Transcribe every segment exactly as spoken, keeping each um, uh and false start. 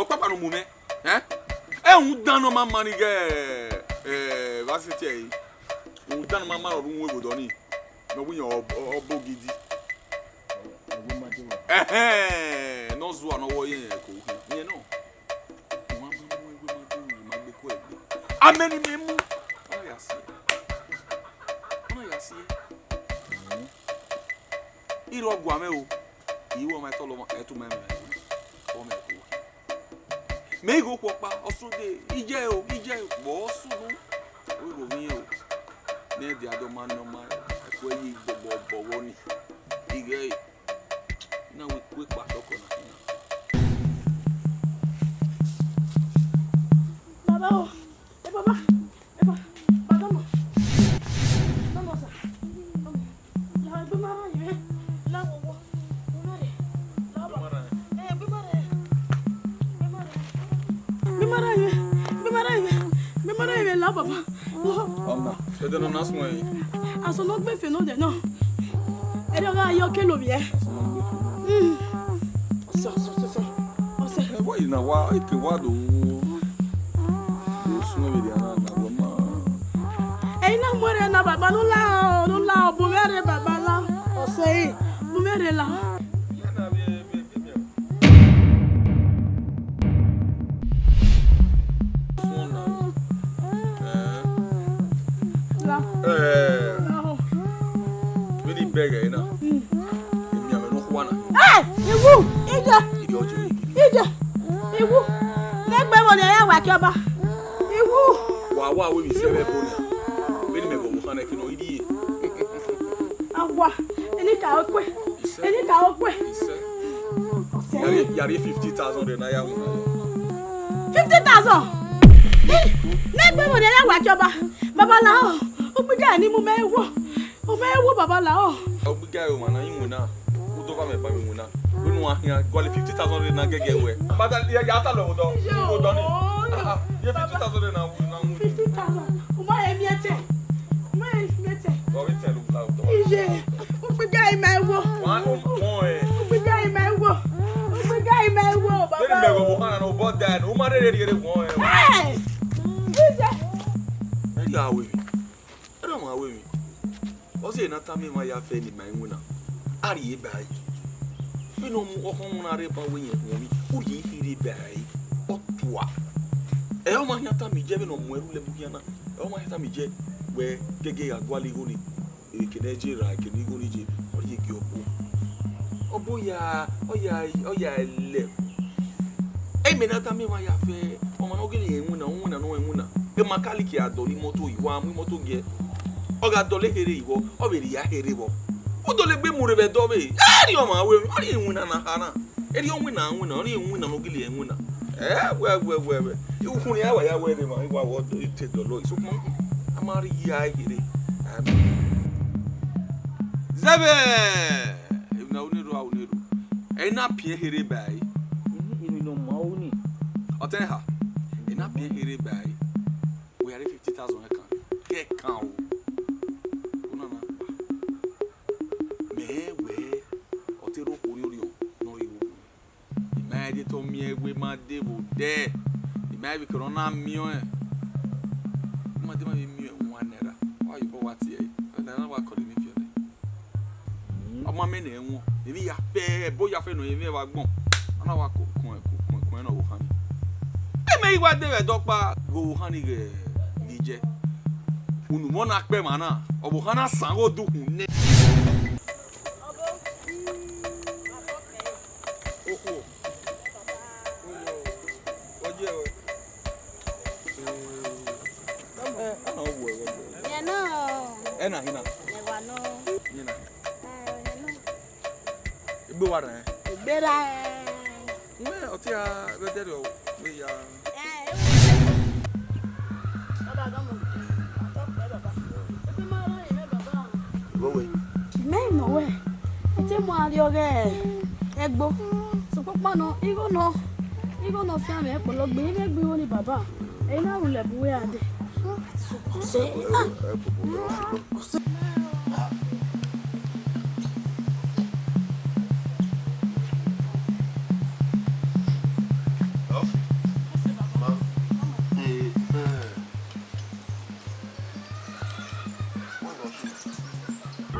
Ọkpakpa ne u mu mwẹ, ẹn? Ẹ rhunmwuda ne ọ ma ma ni ghẹ, ẹ, vbe a sẹ tie ẹre. Rhunmwuda ne ọ ma ma rhọrọ uhunmwu evbodọ nii, ne ọ wẹ iran ọ, ọ, ọ bọ ogidi. Ẹhẹn, ne ọ zua ne ọ wẹ ọ ye ẹko uhin, rẹn nọ. Uwa ma mu ẹwe ma do ru, ma gbe ku ẹgbe. Amẹ ne imẹ mu, ọ na ya si ẹe. Ọ na ya si ẹe. I rre ọgua mwẹ o, I ru ọmwa ẹtọlọ, ẹtu mẹ mwẹ, ọ mẹ ẹko uhin. Mẹ igho okhuo ọkpa, ọ sunu, iye o, iye o, vbe ọ sunu, ọ ghi rhovbiẹn o. Ne ẹdia dọ ma nọ ma, ẹko ẹre ye bọbọbọ vbọ ni, ighẹ ẹre, I na wẹ, wẹ kpa sọkọ na. Baba o, ẹ baba, ẹ ba, baba ma, baba sa, baba. La egbe ma rran yẹ, la wowo, egbe ma rran, la baba. Eh, egbe ma rran, egbe ma rran, egbe ma rran yẹ, egbe ma rran yẹ, egbe ma rran yẹ, la baba. Ọna, ẹdẹ nọ na suẹn. Asọn ne ọ gbe fe nọ dẹ nọ. Ẹdẹ ọ gha ye ọ ke lovbiẹ. Mm. Ọsẹ, ọsẹ, ọsẹ, ọsẹ, ọsẹ. Ẹ, wẹ na wa, eke wa do, do suẹn vberriọ na, na wẹ ma. Ẹi na mu ẹre na baba, ne u la, ne u la, bu mwẹ rre baba la. Ọsẹ, bu mwẹ rre la. Suẹn na. Ẹ. La. Ẹ. La o. Vbene I bẹghe na. Mm. Emianmwẹ ne ọ khua na. Ẹ, I wu, iye. Iye ọjọ igi. Iye. I wu. Ne egbe vbo ne a ya wa ke ọba. I wu. Wa wa wẹ vbe sẹ vbe ẹko na. Vbene imẹ vbe ọvbokhan na ẹki nọ, I rrie. Awa, eni ka okue. Eni ka okue. Ọsẹ. Yari, yari fifty thousand rẹ na ya winna. Fifty thousand? Ne egbe vbo ne a ya wa ke ọba. Baba la o. Ukpiga ni mu mẹ wo. U mẹ wo baba la o. Ukpiga ọmwa na i winna. U do va mẹ ba mi winna. Wẹ ne uwa khian gualọ fifty thousand rẹ na gẹgẹ wẹ. Baba ya, ya ta lọ odọ. Odọ ni. Ah, ah, ye fifty thousand rẹ na winna. Fifty thousand. U ma he miẹn tẹ. U ma he miẹn tẹ. Ọ vbe tẹ lọ la odọ. Iye. Ukpiga ima ẹvbo. Wa, o, o, eh. Ukpiga ima ẹvbo. Ukpiga ima ẹvbo, baba. Vbene mẹ vbe ọvbokhan na, obọ da ẹn, u ma rherhe rhie rre wọn, eh. Ẹ! Iye. Ẹ rhie a ru emwi. Ẹ rhie ọmwa ru emwi. Ọ sẹ ne a tama emwa ya fẹ ne ima winna. A rhie ba ẹre. Vbene ọ mu ọkhọ na rre ba wẹ irẹn huọnmwi, u rhie kherhe ba ẹre. Ọ tua. Ẹ, ọ ma khian tama iye vbene ọ mu ẹre ru lẹ bu khian na. Ẹ, ọ ma khian tama iye wẹ gẹgẹ gha gualọ igho ni. Ekene je ra, ekene igho ni je, ọ rhie gie ọkpo. Ọbo ya, ọ ya, ọ ya lẹ. Ẹ, mẹ na tama emwa ya fẹ, ọmwa ne ọ gele rẹn iwinna, ọ winna ne ọ rẹn iwinna. Emakaniiki a dọlọ imọto, I wa mu imọto giẹ. Ọ gha dọlọ kherhe vbọ, ọ vbe rhie kherhe vbọ. U do legbe mu rre vbe ẹdẹ ọvbehe. Ẹ, rhie ọmwa ru emwi, ọ rhie iwinna na kha na. Erriọ winna, winna, ọ rhie iwinna ne ọ gele rẹn iwinna. Ẹ, wẹ, wẹ, wẹ, wẹ. Ukhunmwu ya wa ya wẹ rre emwa, I wa wẹ ọdọ, I te dọlọ, sokpan a ma rhie a kherhe. Zẹvbe! Emwi ne a ru ne erhu, a ru ne erhu. Ẹ i na piẹn kherhe ba ẹre. Emwi ne ọ ma ru ni. Ọtẹn ha, ẹ i na piẹn kherhe ba ẹre. Wẹ ya rre fifty thousand ẹkan, ke ẹkan o. Ọna na gba. Mẹ wẹ, ọ te rre okhuo orhiọn ne ọ rhie ru. I ma rẹn de te ọ miẹn wẹ ma de vbe odẹ. I ma rẹn vbe kherhe ọ na miẹn ọẹn. Ma de ma vbe miẹn one naira. Wa ye obọ wa tie ẹre. One naira wa kọlọ emwi viọ nẹ. Ọ ma mẹ ne ẹnwẹn. Emwi ya fẹ, ẹbo ya fẹ nọ emwi vbe agbọn. Ọ na wa ko, kun, kun, kun, kun ẹn ne ọvbokhan ni. Ẹ, mẹ i wa de vbe ẹdẹ ọkpa ghe ọvbokhan ni ghe, ghe jẹ. Unu mwẹ na kpẹ emwa na, ọvbokhan na san ghe odukhunmwu nẹ. Okhuo. Oyo. Ọ ye ruẹ. Ẹ, a na wu ẹre. Yẹn nọ. Ẹ na hin na. Ẹ wa nọ. Hin na. Ẹ, yẹn nọ. Egbe wa rẹn. Egbe ra ẹ. Mẹ ọtẹn a vbe dẹrriọ vbe ya. Ẹ, ẹ. Baba, gọmọ. Atọ pẹ, baba. Egbe ma rẹn, ẹ, baba. Igho wẹ. Mẹ nọ wẹ, ọ te mu arriọ ghe ẹgbo. Sokpan nọ, igho nọ, igho nọ fian mwẹ kpọlọ gbe, I mwẹ gbe igho ni baba. Ẹ i na ru lẹ bu wẹ a dẹ. Ọsẹ, ah. Ọsẹ.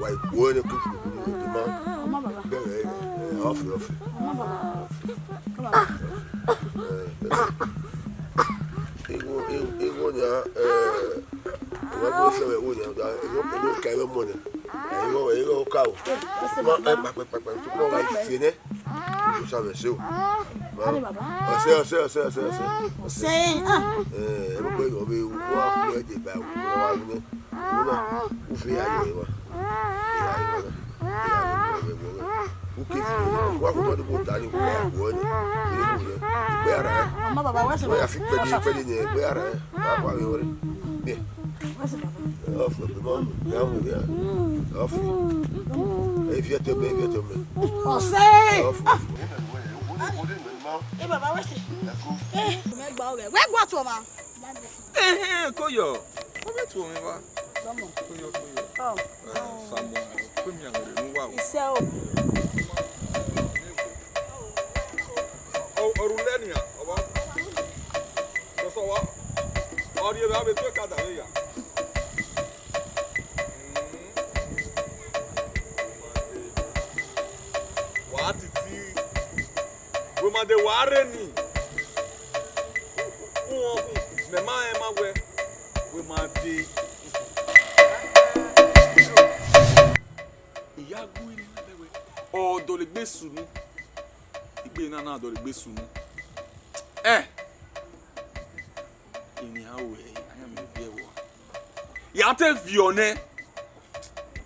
Wa ikhuo ne kuku ne ma. Ọmọ baba. Bẹghe, eh, ọfi, ọfi. Ọmọ baba. Ọmọ baba. Eh, igho, igho, igho nia, eh, wa ko se we wo nia, da, igho, igho ka igho mo nia. Eh, igho, igho ka o. Ma, eh, pa, pa, pa, pa, tu ko wa ife ne. Usa vbe ẹse o. Ọse, ọse, ọse, ọse, ọse. Ọse, ah. Eh, ẹ mọ̀ pé yọ vbe wá kú ẹ̀jẹ̀ bá wá wú nẹ. Wú náà, u fi ya yọ ẹwa. Fi ya yọ ẹwa. Fi ya yọ ẹwa. U ke fi wá kú tọ́ ní kò ta ní kò ya kú ọ ní. Ní kò yẹ. Ìgbé ara ẹ. Ọmọ bàbá wẹ́sẹ̀. Wọ́n yà fi pẹ́ẹ́lí pẹ́ẹ́lí ní ẹgbẹ́ ara ẹ. Wá pa mi wọlé. Bẹ́ẹ̀. Wẹ́sẹ̀ bàbá. Ọfẹ mọ ya mu ya. Ọfẹ. Evi ẹtọ mẹ, evi ẹtọ mẹ. Ọse. Ọfẹ. Ẹ baba wẹ se. Ẹ mẹ gba ọghẹ. Wẹ gua tuọ ma. Ẹhẹn, ko yọ. Ko vbe tuọ mwẹ va. Ko yọ, ko yọ. Ọ. Ẹ, Samuel, ko mi awere nu wa o. Isẹ o. Ọ, ọ ru lẹ nian, ọ wa. Sọsọ wa. Ọ rhie vbe avbe tuẹ ka da vbe ya. Wa titi, wẹ ma de wa rre ni. Uhunmwu, mẹ ma rẹn ma wẹ, wẹ ma de. I ya gu iri na wẹ, ọ dọlegbe sunu. Igbe na na dọlegbe sunu. Ẹ, emwi a ru ẹre, a ya miẹn viẹ vbe uwa. Ya te viọ nẹ.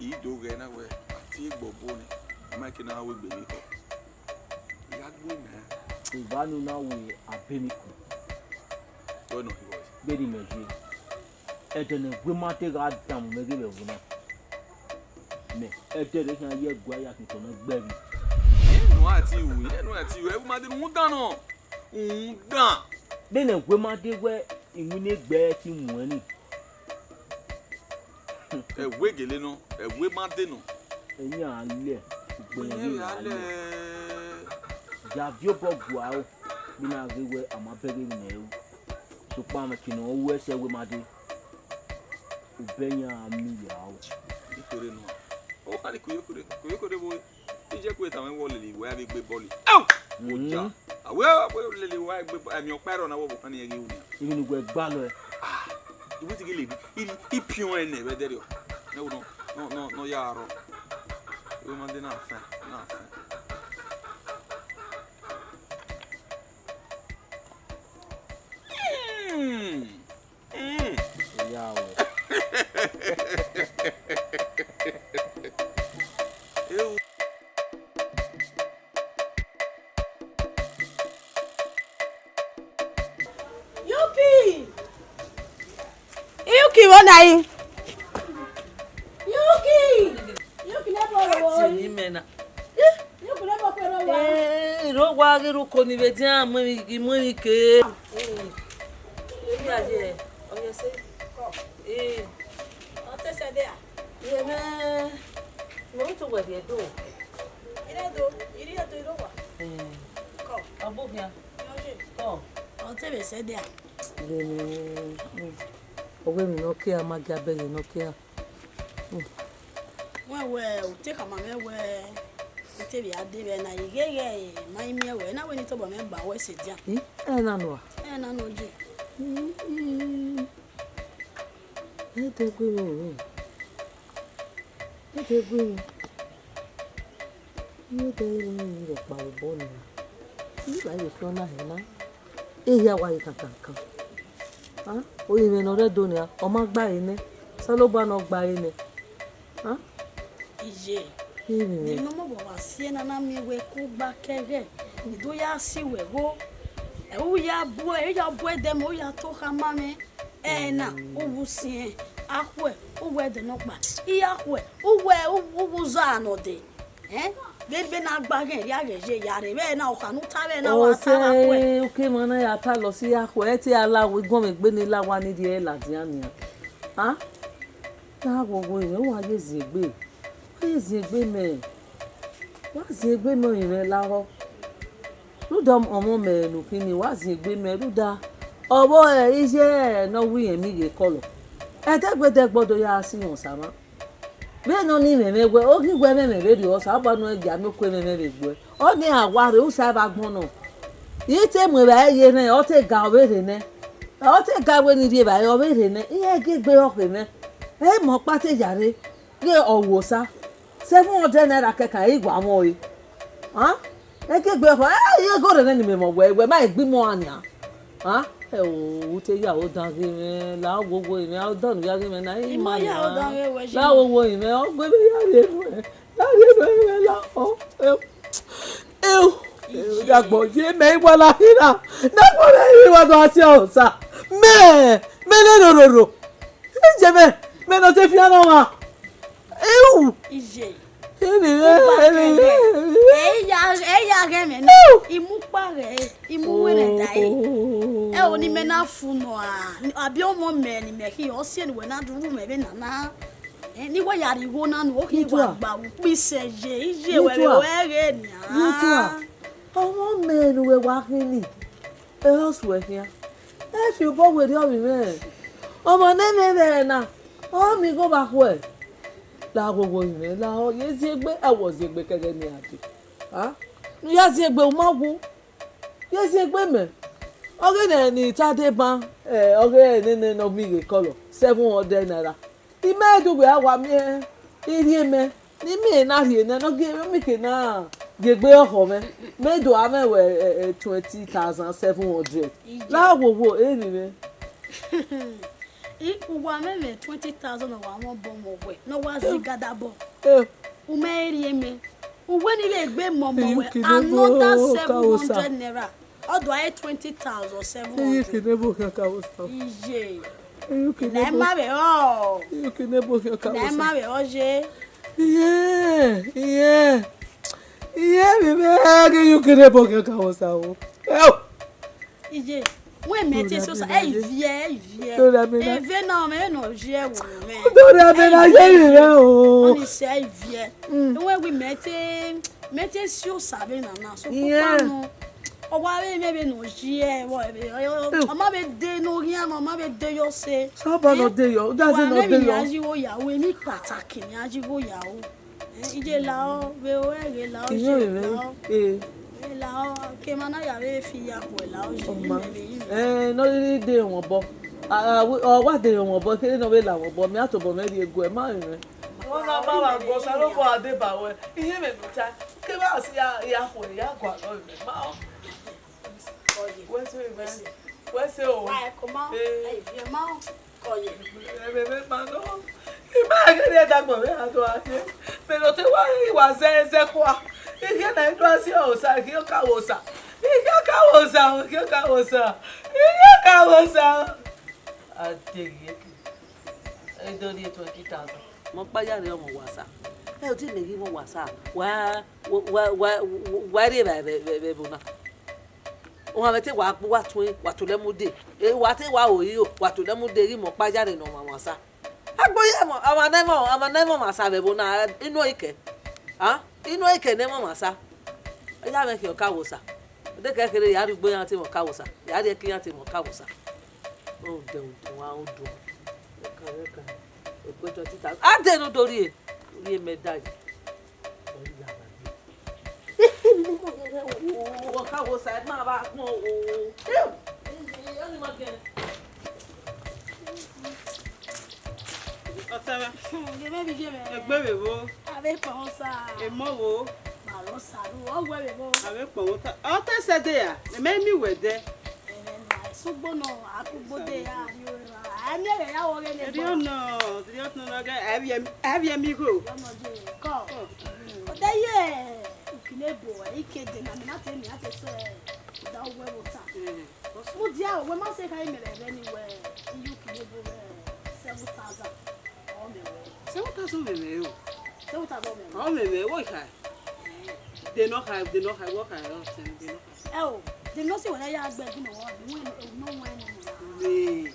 I do ghẹ na wẹ, a tie gbe ọbo nẹ, ọ ma ke na ru egbe vbe ekhọe. I ya gbe mẹ. Eva ne u na ru Abenikun. Wẹ nọ hiro ẹse. Vbene imẹ ye, ẹdẹ ne ẹguemade gha danmwẹ mwẹ ghe vbe ẹvbo na, mẹ, ẹdẹ rẹ khian ye ẹguae ya khin tọn ne ọ gbẹvbi. Irẹn ne uwa ti ru, irẹn ne uwa ti ru, ẹguemade ne u dan nọ, u dan. Vbene ẹguemade wẹ iwinna egbe ẹre te mu ẹn ni. Ẹwe gele nọ, ẹwe ma de nọ. Ẹyin a lẹ, ugbẹn Ẹyin ghi a a lẹ. Lẹ. Ya viọ obọ gua aro, vbene a ghe wẹ a ma bẹghe emwi ne ẹ ru. Sokpan mẹ kene ọ ru ẹsẹ ẹwe ma de, ubẹ yan a miẹn ya aro. Ikore nọ. Ọ ka ni kuyokore, kuyokore vbe. Iye ku tama wẹ ọ lele wẹ a vbe gbe bọọlu. Au! Oja. Mhm. A wẹ, a wẹ lele wẹ a gbe bọọlu. Ẹmwẹ ọkpa ẹrọ na wẹ ọvbokhan ni ẹ ghi ru nian. Emwi ne uwẹ gbalọ ẹre. Ah, I wẹ te ghi lele. I, I piọn ẹnẹ vbe ẹdẹrriọ. Nẹ wo nọ, nọ, nọ, nọ ya rrọọ. Wẹ ma de na fẹn, na fẹn. Hmm. Mm. Iya wẹ. Yuki! Yuki, vbọ na yi? Yuki! Yuki, ne bọ ro? Ti ni mẹ na. Yuki, ne bọ kue ro wa? Eh, ro wa ghi ru ko ni vbe dian mu emwi, mu emwi ke. Eh. Iya ye, ọ ye se. Eh. Ọ te sẹ de a? Ye mẹ, mo ru to wẹ rhie do. Ire do, ire do, iro wa. Eh. Kọ. Ọ bu khian. Kọ. Ọ te vbe sẹ de a? Ye mẹ, mm. Ọ wẹ emwi ne ọ ke a ma gia bẹghe ne ọ ke a. Wẹ wẹ, u te khama mwẹ wẹ, u te vbe a de vbe na, I ghẹghẹ ma i miẹn wẹ, na wẹ ne I tobọ mwẹ gba wẹ sẹ dia. I, ẹ na nua. Ẹ na nọ ye. I, i, ẹ dẹ gu mwẹ o. Ẹ dẹ gu mwẹ. Ẹ dẹ gu mwẹ rhọkpa vbe obọ nia. I ba vbe fiọ na hẹ na. Ehia wa ye kankankan. Ah, orinmwẹ ne ọ rre Ẹdo nia, ọ ma gba ẹre nẹ, Osanobua ne ọ gba ẹre nẹ. Ah? Iye, Irinmwẹ. Emwi ne ọ mobọ wa si ẹre na, na miẹn wẹ ko gba kẹghẹ, I do ya si wẹ gho. Ẹ, u ya bu, ẹ ya bu ẹdẹ mẹ, u ya to khama mwẹ. Ẹna, u vbe siẹn, akhuẹ, u vbe ẹdẹ nọkpa, I akhuẹ, u vbe, u, u vbe uza nọ dẹ. Ẹn? Vbe ebe na gba ghẹ rria ghẹ ye ya rre, vbe ẹna ọkha ne u ta vbe ẹna wa ta vbe akhuẹ. Ọse, u ke emwa na ya ta lọ si akhuẹ, ẹ te a la wẹ guọnmwẹ egbe ne I la owa ni rhie ladian nian. A? Na ghọghọ irẹn, wa ye ziengbe. Wa ye ziengbe mẹ. Wa ziengbe mẹ orinmwẹ lahọ. Rhunmwuda ọmọ mẹ ne u khin nii, wa ziengbe mẹ, rhunmwuda ọvbọ iye ne ọ wu irẹn miẹn ighe kọlọ. Ẹdẹgbẹdẹgbẹ ọ do ya si mwẹ osa mwa. Vbene ọnii mwẹ mwẹ wẹ, ọ ghi wẹ mwẹ mwẹ vberriọ, Osanobua ne ọ gia miẹn okue mwẹ mwẹ vbe gbuẹ. Ọnii a wa rre, u sa evba agbọn nọ. I te mu evbare ye rrẹn, ọ te ga ọ vbe rre nẹ. Ọ te ga wẹ ne I rri evbare, ọ vbe rre nẹ. Iran gie egbe ọkhe mwẹ. Ẹ i mẹ ọkpa te ya rre, ghe ọ ru osa. Seven hundred naira kẹkan, ẹ i wa mwẹ ọre. Hẹn? Eke egbe ọkpa, ẹ, ighẹ rre nẹ ne imẹ mwẹ wẹ, wẹ ma gbe imẹ ọnrẹn nian. Hẹn? Ẹ o, u te ya aro dan ghe mwẹ, la wowo mwẹ, aro dan ne u ya ghe mwẹ na, I I ma ma ya aro dan nian. Ghe wẹ, la wowo mwẹ, ọ gu mwẹ ya rhie nuẹn, ya rhie nuẹn mwẹ la ọ. Ẹ o, ẹ o, ẹ o, ya gbọ ye mẹ, I wa la khin na, ne agbọn mwẹ i wa do a si osa. Mẹ, mẹ ne rororo. Iye mẹ, mẹ ne ọ te fian ne ọmwa. Iu. Iye. Eni rẹ, eni rẹ, eni rẹ. Ẹ ya, ẹ ya ghẹ mwẹ na. Iu. I mu ukpa ghẹ, I mu uwẹ rẹ da ẹre. Oh. Ẹ o, ne imẹ na fu nọ a, abi ọmọ mẹ ne imẹ khian, ọ siẹ ne uwẹ na duvbu mwẹ vbe nana. Ẹ, ne I wa ya rhie igho na nu, ọ khian wa gba vbe ukpo isẹ ye, iye wẹ vbe wẹ ghe nian. Ọmọ mẹ ne uwẹ wa khin nii, ẹ i suẹ khian. Ẹ fi obọ werriẹ ovbi mwẹ. Ọmọ ne mwẹ vbe ẹre na, ọ miẹn igho vbe akhuẹ. La wowo ovbi mwẹ, la ọ ye ziengbe, ẹ wọ ziengbe kẹghẹ ne iran dee. A? Ne u ya ziengbe, u ma wu. Ye ziengbe mẹ. Ọghe ne I ta deba, ẹ, ọghe nene ne ọ miẹn ighe kọlọ, seven hundred naira. I ma do wẹ a wa miẹn irhiemẹ, ne I miẹn na rhie nẹ, ne ọ gie mwẹ, miẹn ke na gie egbe ọkhọ mwẹ, mẹ do a mwẹ wẹ, ẹ, ẹ, twenty thousand seven hundred. Iye. La wowo, eni mwẹ. I, uwa mwẹ mwẹ twenty thousand, ọ wa mwẹ obọ mwẹ wẹ, ne ọ wa zẹ gadabọ. Eh. U ma rhie mẹ. Uwẹ ni vbe gbe mọmọ wẹ, another seven hundred naira. Ọ do a twenty thousand seven hundred. Iyuki ne ebo khian ka wo sa. Iye. Iyuki ne ebo. Na ma vbe ọ. Iyuki ne ebo khian ka wo sa. Na ma vbe ọ ye. Iye, iye. Iye, mi vbe ghe iyuki ne ebo khian ka wo sa o. Eo. Iye. Wẹ mẹ te so sa, ẹ i viẹ, ẹ i viẹ. Eve na ọ mẹ ne ọ ye ẹvbo mwẹ. Dore amẹ na ye ivbi mwẹ o. Ọ ni sẹ ẹ i viẹ. Mm. Wẹ wi mẹ te, mẹ te si osa vbe nana, so kpokpa nọ. Ọ wa vbe mwẹ vbene ọ ye ẹvbo ẹvbo. Ọ ma vbe de ne oghian, ọ ma vbe de ye ọse. Saba nọ de yọ, ọ da zẹ nọ de yọ. Wa mwẹ emwi ne a yi igho ya, wẹ emwi kpataki ne a yi igho ya o. Eh, iye la ọ, vbe ore ghe la ọ, iye la ọ. Eh. Vbe la ọ, ke ma na ya vbe fi ya khuẹ la ọ, iye. Ọma. Imẹ vbe yi. Eh, ne ọ rhirhi de wọn obọ. A, a, ọ wa de wọn obọ, kere ne ọ vbe la wọn obọ, mẹ a tobọ mwẹ rhie guẹ, ma rẹn mwẹ. Ọ na ma wa gọ, Osanobua deba wẹ. Iye mẹ nọ ta, ke vbe a si ya, ya khuẹ, ya gua nọ mẹ, ma ọ. Wẹ se, wẹ se o. Wa ẹko ma, eh, ẹ i viẹ ma. Kọye. Ẹmwẹ mwẹ ma nọ. I ma ghe ne ẹdagbọn mwẹ gha do a ye. Mẹ ne ọ te wa ghi wa zẹ zẹ kua. I khian na i do a si osa, I khian ka wo osa. I khian ka wo osa, I khian ka wo osa. I khian ka wo osa. A deghe. E do rhie twenty thousand. Mẹ ọkpa ya rre ọmọ wasa. Ẹ oti mẹ ghi mwẹ wasa. Wa, wa, wa, wa, wa rhie vbe, vbe, vbe, vbe ẹvbo na. Ọmwa mwẹ te wa gbe uwa tuẹn, wa tolẹ mu dee. E, wa te wa ro iro, wa tolẹ mu dee, ghi mẹ ọkpa ya rre ne ọmwa wasa. Agbo ye ọmwa, ọmwa ne ẹmwẹ, ọmwa ne ẹmwẹ ọmwa sa vbe ẹvbo na, inu ọre kẹ. A? Inu ọre kẹ ne ẹmwẹ ọmwa sa. Ọ ya mwẹ khian ọka wo osa. Ọ de kẹ kherhe ya rhie ugbo iran te mwẹ ọka wo osa. Ya rhie ẹki iran te mwẹ ọka wo osa. Rhunmwuda odẹ wa odọ. Ẹka, ẹka. Egbe twenty thousand. A de ne u do rhie. Rhie mẹ da yi. Ọ ya ba ye. Ọka wo osa, ẹ ma vbe agbọn o. Ọtẹn mwẹ. Ye mẹ bi ye mẹ. Egbe vbe vbo? A vbe kpọnmwẹ osa. Emọ vbo? Ma rọ osa ru, ọ wẹ vbe vbo? A vbe kpọnmwẹ osa. Ọ te sẹ ẹdẹ ya, mẹ mẹ miẹn uwẹ ẹdẹ. Ẹmwẹ na, sugbo nọ, a kugbo de ya, a miẹn vbe ya wọ ghe ne. Erriọ nọ, erriọ nọ, a vbiẹ, a vbiẹ mi igho. Erriọ nọ je, kọ. Kọ. Ọ de ye, ukine bo, ike de na, mẹ na te, mẹ na te sẹ, da uwẹ vbe ota. Eh. Mudia, wẹ ma sẹ kha imẹ rẹ vbe ni wẹ, iye ukine bo vbe seven thousand. Ọ mẹ wẹ. Seven thousand mẹ mẹ o. Seven thousand mẹ mẹ. Ọ mẹ mẹ, wọ kha. Eh. De nọ kha, de nọ kha, wọ kha, ọ sẹ de nọ kha. Ẹ o, de nọ sẹ wẹ na ya gbẹ gbe nọ, wẹ nọ wẹ nọ. Wẹ.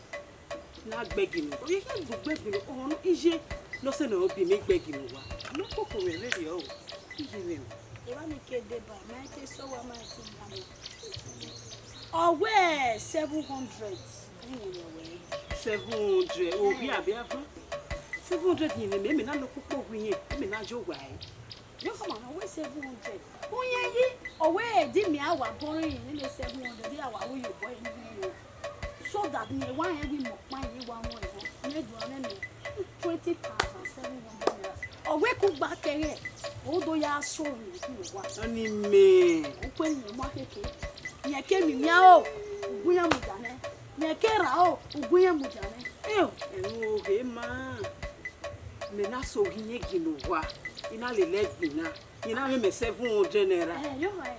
Na gbẹginu. Ọ ye kha do gbẹginu. Ọmọ nọ, iye nọ sẹ ne ọ biẹ mẹ gbẹginu wa. Nọ koko mwẹ vberriọ o. Iye mwẹ o. Evba ni ke deba, ma i te sẹ owa, ma i te ya mẹ. Ọ wẹ seven hundred. Seven hundred. Ovbi abi avan. Seven hundred yen mẹ, mẹ na lo kpokpo gu yen, mẹ na yo wa ẹre. Yo, come on, ọ wẹ seven hundred. Uyen yi, ọ wẹ di mẹ a wa bọ rẹn yen ne seven hundred, a wa ru ye obọ eni yo. So that ne wa rẹn wẹ imẹ ọkpa ye wa mu ẹvbo, ne do ane mẹ twenty thousand seven hundred naira. Ọ wẹ ku gba kẹghẹ, o do ya so ru ne wa. Ọni mẹ. O kwe ni ma keke. Yẹn ke mi nia o, ugbẹn yẹn mudia nẹ. Yẹn ke ra o, ugbẹn yẹn mudia nẹ. Eo, ẹmwẹ oghe ma. Mẹ na so ghi yen gin ne owa, I na lele ẹgbin na. Yen na mwẹ mẹ seven hundred naira. Eh, yo, eh.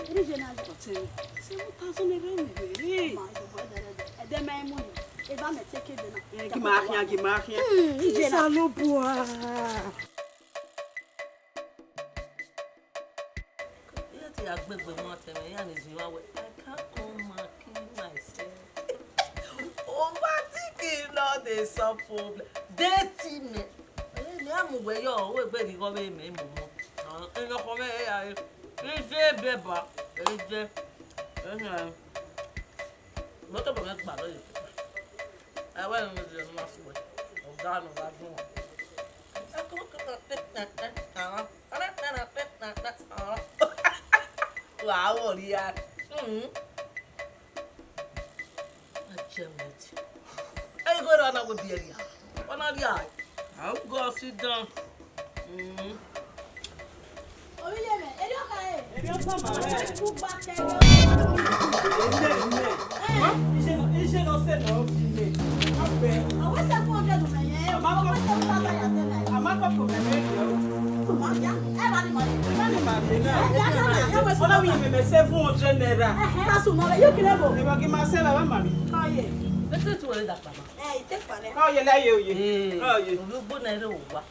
Eri je na yo. Ọtẹn, seven thousand naira ni wẹ. Hey. Ma, yo, boy, ẹdẹ, ẹdẹ, ẹdẹ mẹ mu ni. Eva mẹ te ke de na. Eh, gi ma khian, gi ma khian. Hmm, ije na. Osanobua. Iye te ya gbegbe mu ọtẹn mwẹ, iran ni zin wa wẹ, I can't come and kill myself. Overthinking no dey solve problem. Date me. Eh, mẹ a mu wẹ yọ, ọ wẹ egbe rhie igho vbe mẹ mu mọ. Ah, ẹnọkhọ mwẹ ya re. Ije biẹ ba, ije. Ẹhẹn. Mọto bọ mwẹ gba lọ ye. Ẹ wẹ ne ọ ma fu wẹ. Ọga nọ gha dun. Wa wọ ria. Mm. Ajẹmẹti. Ẹ igho rẹ ọ na wẹ biẹ ria. Ọ na ria. A go sit down. Mm. Orílẹ̀-èdè, eré ọkà ẹ̀. Eré ọkà mà rẹ̀. Kú pa kẹrẹ. Ilé ilé. Ẹ. Iṣẹ́ náà, iṣẹ́ náà ṣe náà ó fi lè. Ọbẹ̀. Àwọn ẹsẹ̀ fún ọjọ́ ìdùnnú yẹn. Àmọ́ kò, àmọ́ kò kò bẹ̀rẹ̀ ìdí ọ̀rọ̀. Màá yá, ẹ bá ní màá yẹ. Ẹ bá ní màá yẹ náà. Ẹ yá, yá, yá, yá, wẹ̀ sọ́dọ̀. Ọlọ́run yẹn mẹ̀mẹ̀ seven hundred naira. Ẹ, ẹ, ká sùn mọ́ rẹ̀, yóò kílẹ̀ bò. Ẹ bá kí máa ṣẹ́ bàbá màmí. Kọ́ yẹ. Bẹ́tẹ̀ tí wọ́n lè dàgbà mọ́. Ẹ, ìtẹ́pà rẹ̀. Kọ́ yẹ láyé òye. Ee. Kọ́ yẹ. Olugbo na ere owa.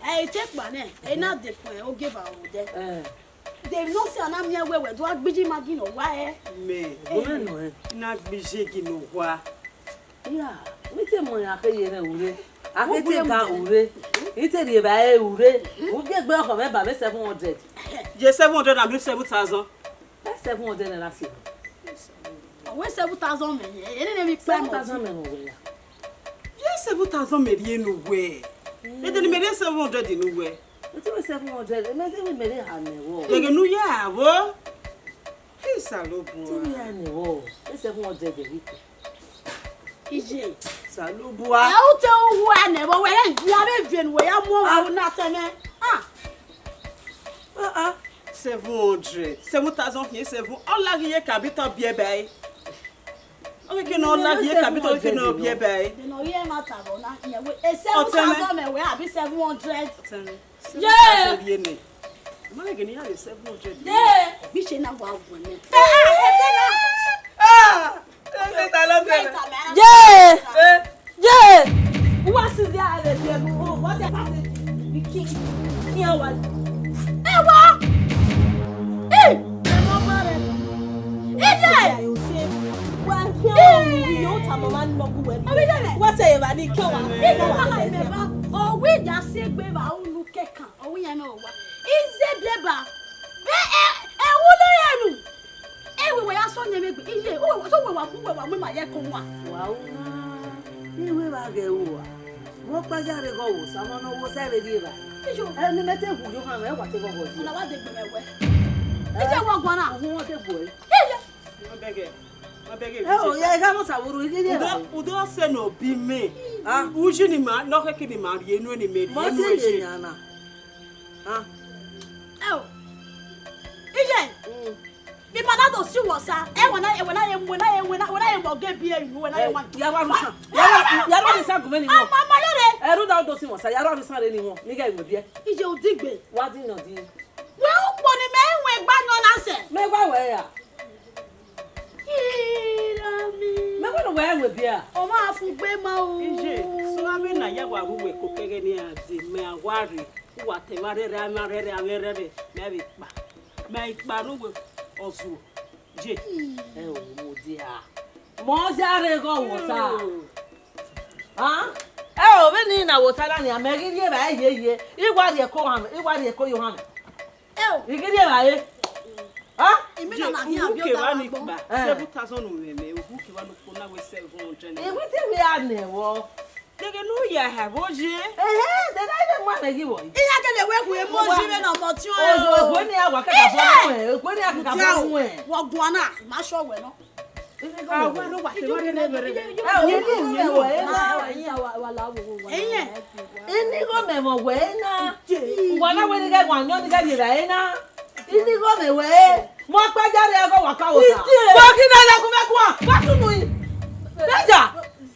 Ẹ, ìtẹ́pà náà, ẹ náà dẹ̀kun ẹ̀, ó gé bá òun dẹ. Ẹ. Dèmi ló sì àná mi ẹwẹ́ wẹ̀, dùn agbíjí máa gìnà wá ẹ. Mẹ. Ẹ. Ọ̀rẹ́ nù ẹ. Iná gbíjí gìnà wá. Ya, mi te mọ ya ke ye rẹ ure. A ke te ga ure. I te rhie ba ẹ ure. U gie gbe ọkọ mẹ ba mẹ seven hundred. Ye seven hundred and seven thousand. Ẹ seven hundred naira si. Ọ wẹ seven thousand mẹ ye. Ene ne mi pẹ mọ. Seven thousand mẹ wẹ ya. Ye seven thousand mẹ rhie nu wẹ. Ede ni mẹ rhie seven hundred nu wẹ. Ẹ te wẹ seven hundred, mẹ te wẹ mẹ rhie ha mẹ wọ. Gege nu ya wo. Isalobua. Te wẹ ya ne wọ. Ẹ seven hundred ẹ rhie. Iye. Salobua. Ẹ u te u hu ẹnẹ vbe wẹ ya vbe viẹ ne wẹ ya mu ohu na tẹmẹ. Ah. Ah, ah. Seven hundred. Seven thousand khin seven. Ọ la ghi ye capital biẹ ba ẹre. Ọ ghi ke ne ọ la ghi ye capital ke ne ọ biẹ ba ẹre. Then ọ ye ma ta bọ na, iye we. E seven thousand mẹ wẹ abi seven hundred. Ọtẹn. Ye. Seven thousand ye nẹ. Ma ghe ne ya ye seven hundred. Ye. Bi se na wa wẹ nẹ. Ah! Ye! Ye! Uwa si zẹ a rẹ biẹ nu, o, what's your passage? The king. Ni a wa. Ẹ wa! Ẹ! Ẹ ma ma rẹ. Ẹ jẹ! Wa kí ọ wá wí yóò ta mọ ma nọ kú wẹ. Omi jẹ nẹ. Wá sẹ yẹ bá ní kí ọ wá. Ẹ jẹ wá mẹ bá. Ọ wí ìjà sí egbe bá unu kẹkàn. Ọ wí yẹn náà wá. Ize biẹ ba. Bẹ ẹ, ẹ wu lórí ẹnu. Ẹ wẹ wẹ ya sọ ne mẹ gbe. Iye, o wẹ so wẹ wa mu wẹ wa mu ma ye ko wa. Wa u na. Ni wẹ ba ghe u wa. Wọ́n pa yára ẹghọ wo, Samuel, ne ọ wo sẹ vbe rhie evba. Iyo. Ẹ, ne mẹ te hu yo han, ẹ wa te ghọghọ yi. Ọna wa de gbe mẹ wẹ. Ẹ? Ije wa guan na. Ọhun, wọ́n te gbe ẹ. Ije. Ọ bẹgẹ, ọ bẹgẹ. Ẹ o, ya igha mọ sa wuru, ije ye. Udo, udo sẹ ne ọ bi mẹ. Ah. Uji ni ma, nọ khẹke ni ma rhie enu ni mẹ rhie. Mọ enu si ye ije. Yan na. Ah. Ẹ o. Ije. Mm. Ima na do si wọ sa, ẹ wẹ na, ẹ wẹ na ye, wẹ na ye, wẹ na, wẹ na ye wọ ge bi eyu, wẹ na ye wa. Ya wa rusan. Ya wa, ya wa rusan gu mẹ ni wọn. Ama, ama, yọrẹ. Ẹrú da do si wọn sa, ya wa rusan re ni wọn. Ni ga iwe biẹ. Ije odigbe. Wa di nọ di. Wẹ ukpo ni mẹ wẹ gba nọ na sẹ. Mẹ gba wẹ ya. Ira mi. Mẹ wẹ wẹ wẹ biẹ. Ọ ma fu gbe ma o. Ije, so ave na ya wa ru wẹ ko kẹghẹ ni a de, mẹ a wa re. Uwa te ma rẹrẹ, a ma rẹrẹ, a ma rẹrẹ, mẹ vbe kpa. Mẹ ikpa nu wẹ ọzuọ. Ye. Ẹ o, mo dia. Mọ ya re gọ wọ sa. Hmm. Ah? Ẹ o, vbene I na wota na nia, mẹ ghi rhie evba ye ye. I wa rhie ẹko han, I wa rhie ẹko yo han. Ẹ I ghi rhie evbare. Ah? Imina na ghi uwu kevbe ni kpa, eh, seven thousand mwẹ mẹ, uwu kevbe ni kpo na wẹ seven hundred naira. Iwiti vbe a nẹ vbọ? Deghe ne u ya ha vbe oye. Ehe, de na ive mu amẹ ghi vbọ? Iran gele wẹ hu emu oye vbe ne ọmọ tiọn. Oye, oye, ne a wa kaka bọ muẹn, oye, ne a kaka bọ muẹn. Wọ guan na, ma sọ wẹ nọ. Enigho mẹ wẹ na. Enigho mẹ wẹ na. Uwa na wẹ ne ghẹ wa yọn, ne ghẹ rhie evbare na. Enigho mẹ wẹ, mọ kpa ja rre ẹghẹ wa ka wota. Wa ghi na ya gu mẹ guan, wa sunu yi. Beja.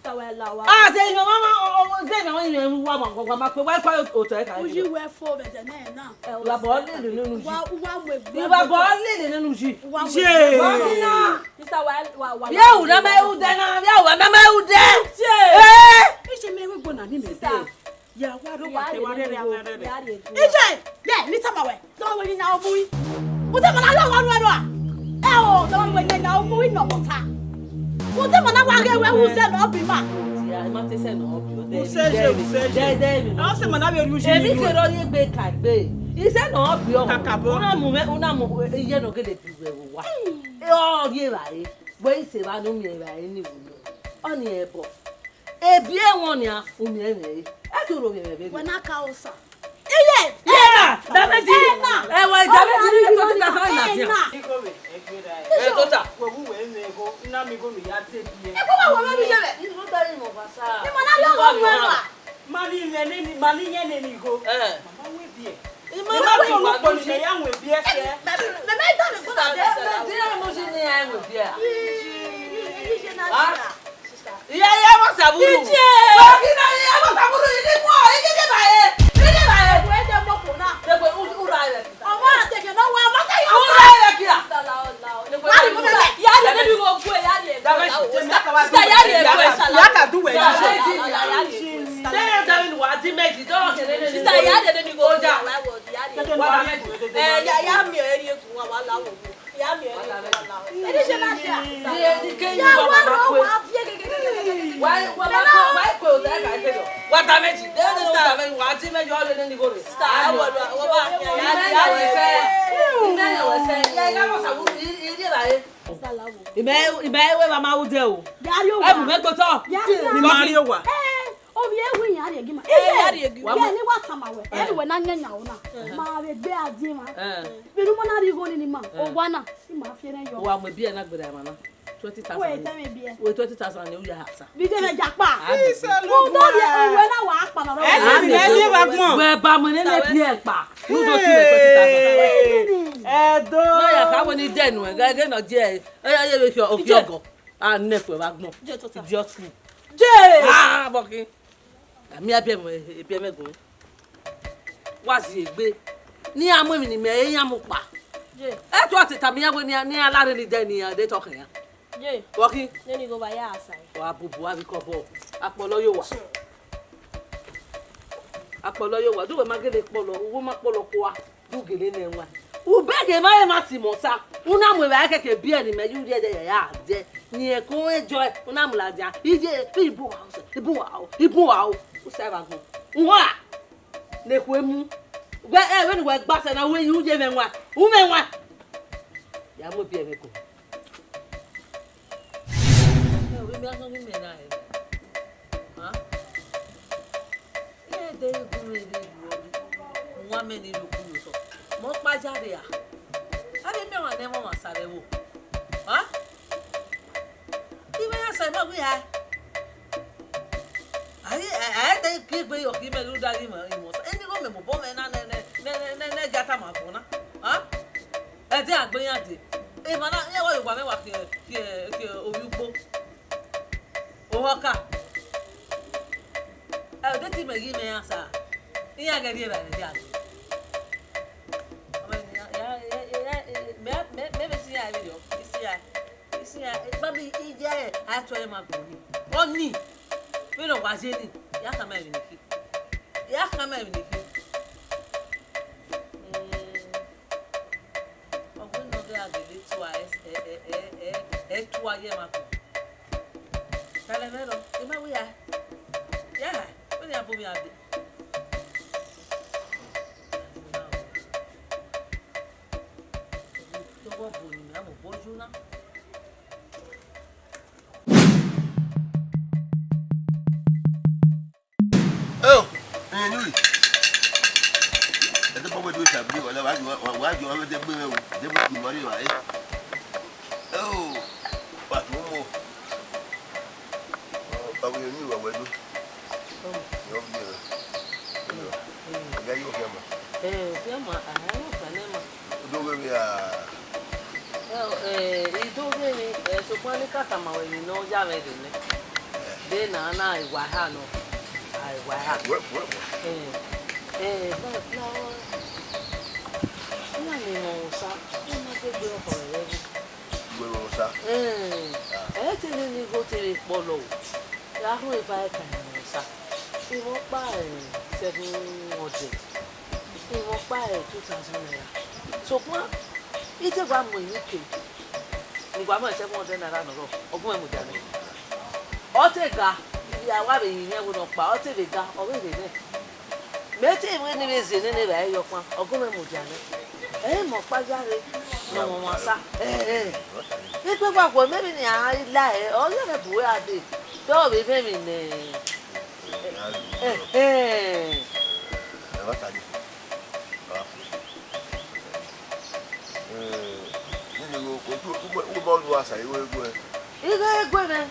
A sẹ emwi ọmwa, ọ, ọ, zẹ emwi ọmwa, emwi wa ma, wa ma kpe, wa kpa otọ ẹka. Uyi wẹ fo vbe ẹdẹ nẹ na. Wa bọ lele nenu yi. Wa, wa mu egbe. Wa bọ lele nenu yi. Wa mu egbe. Wa ghi na. Sister, wa, wa, wa, vbe a ru na ma ru dẹ na, vbe a ru na ma ru dẹ. Iye. Eh! Iye, mẹ wẹ gbona ni mẹ. Sister. Ya wa ro wa te wa rẹrẹ, wa rẹrẹ. Iye, ye, ni tama wẹ. Tama wẹ ni na omu. Ude ma na lọ wa ru ẹro a. Ẹ o, tama wẹ ni na omu ino mọta. Ude ma na wa ghe wẹ u zẹ nọ bi ma. Usẹ ye, usẹ ye. Ọ sẹ ma na vbe rhie uyi. Emwi kherhe ọ ye egbe ka egbe. Isẹ nọ bi ọ. Kakabọ. Una mu mwẹ, una mu iye nọ gele bi wẹ vbe owa. Ọ rhie evbare. Wẹ i sẹ evba ne u miẹn evbare ni vbe unu. Ọnii ẹbọ. Ebi ẹmwẹ ọnii, u miẹn mwẹ re. Ẹ i te ro vbe mwẹ vbe. Wẹ na ka osa. Iye! Iye na! Damage! Ẹ na! Ẹ wẹ, damage ni twenty thousand na dia. Ẹ tota. Wẹ wu wẹ mwẹ igho, na mi igho mi ya te bi ẹ. Ẹ kọ wa wẹ mwẹ bi ye vbe. Ni mo ta ri mo ba sa. Ni mo na ri ọmọ mwẹ na. Ma ni mwẹ neni, ma ni yẹn neni igho. Eh. Ma wẹ bi ẹ. Ima na wẹ olukpo ni mẹ ya wẹ bi ẹ sẹ. Mẹ, mẹ, mẹ, mẹ, da mi kpọlọ dẹ. Mẹ, mẹ, di na mu si ni ya wẹ bi ẹ. Iye, iye, iye na. Ah. Iya, iya, ma savuru. Iye. Wa ki na iya, ma savuru, ini mu, ini ke ba e, ini ke ba e. Wẹ de mo ko na. De ko u, u ra e. Ọmọ a te ke na wa, ma ta yo. U ra e kia. Wa ri mo me, ya ri e ni go gue, ya ri e. Sister, ya ri e gue, sala. Ya ka du wẹ. Sister, ya ri e ni go gue, wa wo. Eh, ya, ya mi e ri e gu wa, wa la wo. Ya mi e ri e gu wa la wo. E ni se na sia. Ya wa ro wa vie gege gege gege. Wa, wa ma ko, wa ko o da ka ke do. Wa damage. De ni damage, wa damage, wa le ni go re. Sister, wa, wa, wa, ya, ya, ya, ya. Ime ya wa se. Ya, ya, wa sa, i, i, i, ba e. Ime, ime, we ba ma u de o. Ya ri o wa. E bu me kpotọ. Ya ri o wa. Ni ma ri o wa. Eh, ovbi ẹvbo iran rhie gi ima. Eh, iye, ya rhie gi. Wa ye mu ni wa tama wẹ. Eh. Ẹvbo na yan yan ona. Eh. Ma vbe gbe a di ma. Eh. Vbe ne u ma na rhie igho ni ni ma. Eh. Owa na, ima fi ẹre yọ. Wa mu ebi ẹ na gberra emwa na. Twenty thousand. Wẹ tẹ mwẹ ebi ẹ. Wẹ twenty thousand ni u ya ha sa. Bi de mẹ ja kpa. Isa lu. U do ye owe na wa kpa na. Ẹ ni, ẹ ni wa gbọn. Wẹ ba mu ne ne bi ẹ kpa. U do si wẹ twenty thousand. Hey. Ẹ do. Na ya ka wẹ ni de nu ẹ, gẹ gẹ nọ je ẹ. Ẹ ya ye vbe fi ọ, fi ọgọ. A nẹ fue vbe agbọn. Je tota. Idiot fool. Je! Ah, bọkhin. A miẹn biẹ mwẹ, biẹ mwẹ gun. Wa zi egbe. Ne iran mu emwi ne imẹ re, iran mu kpa. Je. Ẹ tu a te tama iran wẹ ne iran, ne iran la rre ni dẹ ne iran de tọkhan iran. Je. Bọkhin. Nene igho vba ya sa. Wa bubu avbe ikọbọ. Akpọlọ yo wa. Akpọlọ yo wa. Du wẹ ma gele kpọlọ, uwu ma kpọlọ kua. Du gele nẹ wan. U bẹghe emwa, emwa si mẹ osa. U na mu evbare kẹkẹ biẹ ne imẹ ye urhiẹ dẹ ya ya dẹ. Ni ẹko ẹjọ, u na mu ladian. Iye, ibu wa o, ibu wa o, ibu wa o. U sa evba gbọn. Uwa, ne ekhue mu. Wẹ, ẹ, vbene uwẹ gba sẹ na, u ye mwẹ wan. U mwẹ wan. Ya mu ebi ẹmwẹ ko. Ẹ, ovbi mẹ, a sọ ghi mẹ na, ẹ. Hàn? Iran de gu mwẹ rre ru ọvbi, u wan mẹ ne I rhie okun ye otọ. Mẹ ọkpa ya rre a? Avbe imẹ ọmwa ne ẹmwẹ ọmwa sa vbe ẹvbo. Hàn? Imẹ ya sa ima wẹ a? A i, a, a i de gie egbe yọ khin imẹ rhunmwuda ghi ima, ima sa. Eni igho mẹ mobọ mwẹ na nẹ, nẹ, nẹ, nẹ, nẹ, nẹ, gia tama agbọn na. Hàn? Ẹdẹ a gbe iran dee. Emwa na, iran wa ye owa mwẹ wa khiẹ, khiẹ, khiẹ ovbi ugbo. Owa ọka. Ẹ, ọ de te imẹ ghi mẹ iran sa. Iran ghẹ rhie evbare dia. Ọ mwẹ ne iran, iran, iran, iran, mẹ, mẹ, mẹ vbe si iran vberriọ. I si iran, I si iran, egba mi, I ya, a tuẹ ma gbọn ni. Ọni, vbene ọ wa ye ni, ya khama emwi ne I khin. Ya khama emwi ne I khin. Mm. Ọ wẹ ne ọ ghi gha gele tua, ẹ, ẹ, tua ye ma ko. Talẹ mwẹ rọ, I ma wẹ ya. Ya, wẹ ne a bu mwẹ ade. Oh, ẹn, Nuri. Ẹ tẹ bọ wẹ do ta bi wala, wa jọ, wa, wa jọ, wa de gbe mẹ o, de gbe mọ ri wa, eh. Oh, wa tu mo. Ọ, ọ, ni wa wẹ do. Yọ bi ẹ. Yọ. Ya yo kẹ ma. Eh, kẹ ma, ah, yo kẹ ma. Do ghe vbe a? Eh, I do ghe emwi, eh, sokpan ne I ka tama ruẹ emwi ne ọ ya mwẹ rre nẹ. De na na ewa eha nọ, a ewa eha. Wẹ, wẹ, wẹ. Eh, eh, but now, iran ni mwẹ Osa, iran ma gbe egbe ọkhọ rẹ vbe. Wẹ mwẹ Osa? Eh, ẹ te nene igho te vbe kpọlọ o. Ya rhun eva ẹka mwẹ Osa. Imẹ ọkpa, eh, seven hundred. Imẹ ọkpa, eh, two thousand naira. Sokpan, I te wa mu emwi ke. Ne I wa mu seven hundred naira nọ rrọọ, ọ gu mwẹ mudia nẹ. Ọ te ga, I ya wa vbe yin ẹvbo nọkpa, ọ te vbe ga, ọ vbe rhe nẹ. Mẹ te wẹ ne I vbe ze nene vba ẹre ọkpan, ọ gu mwẹ mudia nẹ. Ẹ i mẹ ọkpa ya rre, ne ọ mwẹ ọmwa Osa. Ẹ, ẹ. Ikpẹkpa guẹ mẹ vbe ne a i la ẹre, ọ ya mwẹ bu wẹ a dee, te ọ vbe mwẹ emwi nẹ. Ẹhẹn. Ighe egbe mwẹ,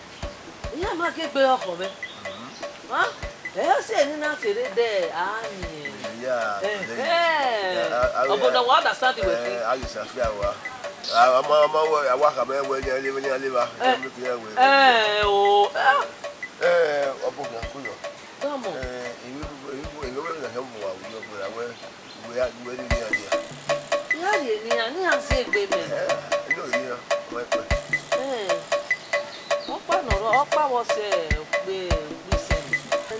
iran ma gie egbe ọkhọ mwẹ. Ma, ẹ si ẹre ne I na te rre dẹ a yin. Ẹhẹn. Ọbọ ne wa understand wẹ ke. A ghi sa fia wa. A ma, a ma wẹ, a wa khama wẹ, ne a leva, ne a leva. Eh, o, eh. Eh, ọbọ ne a kuyọ. Tọmọ. Eh, emwi, emwi, emwi, emwi, na hẹ mu wa, wẹ, wẹ, wẹ, wẹ, ne iran ya. Iran ye ne iran, ne iran si egbe mẹ. Eh, eno ye iran, wẹ, wẹ. Eh, ọkpa nọ rọ, ọkpa vbọ sẹ okpe, okpe isẹn.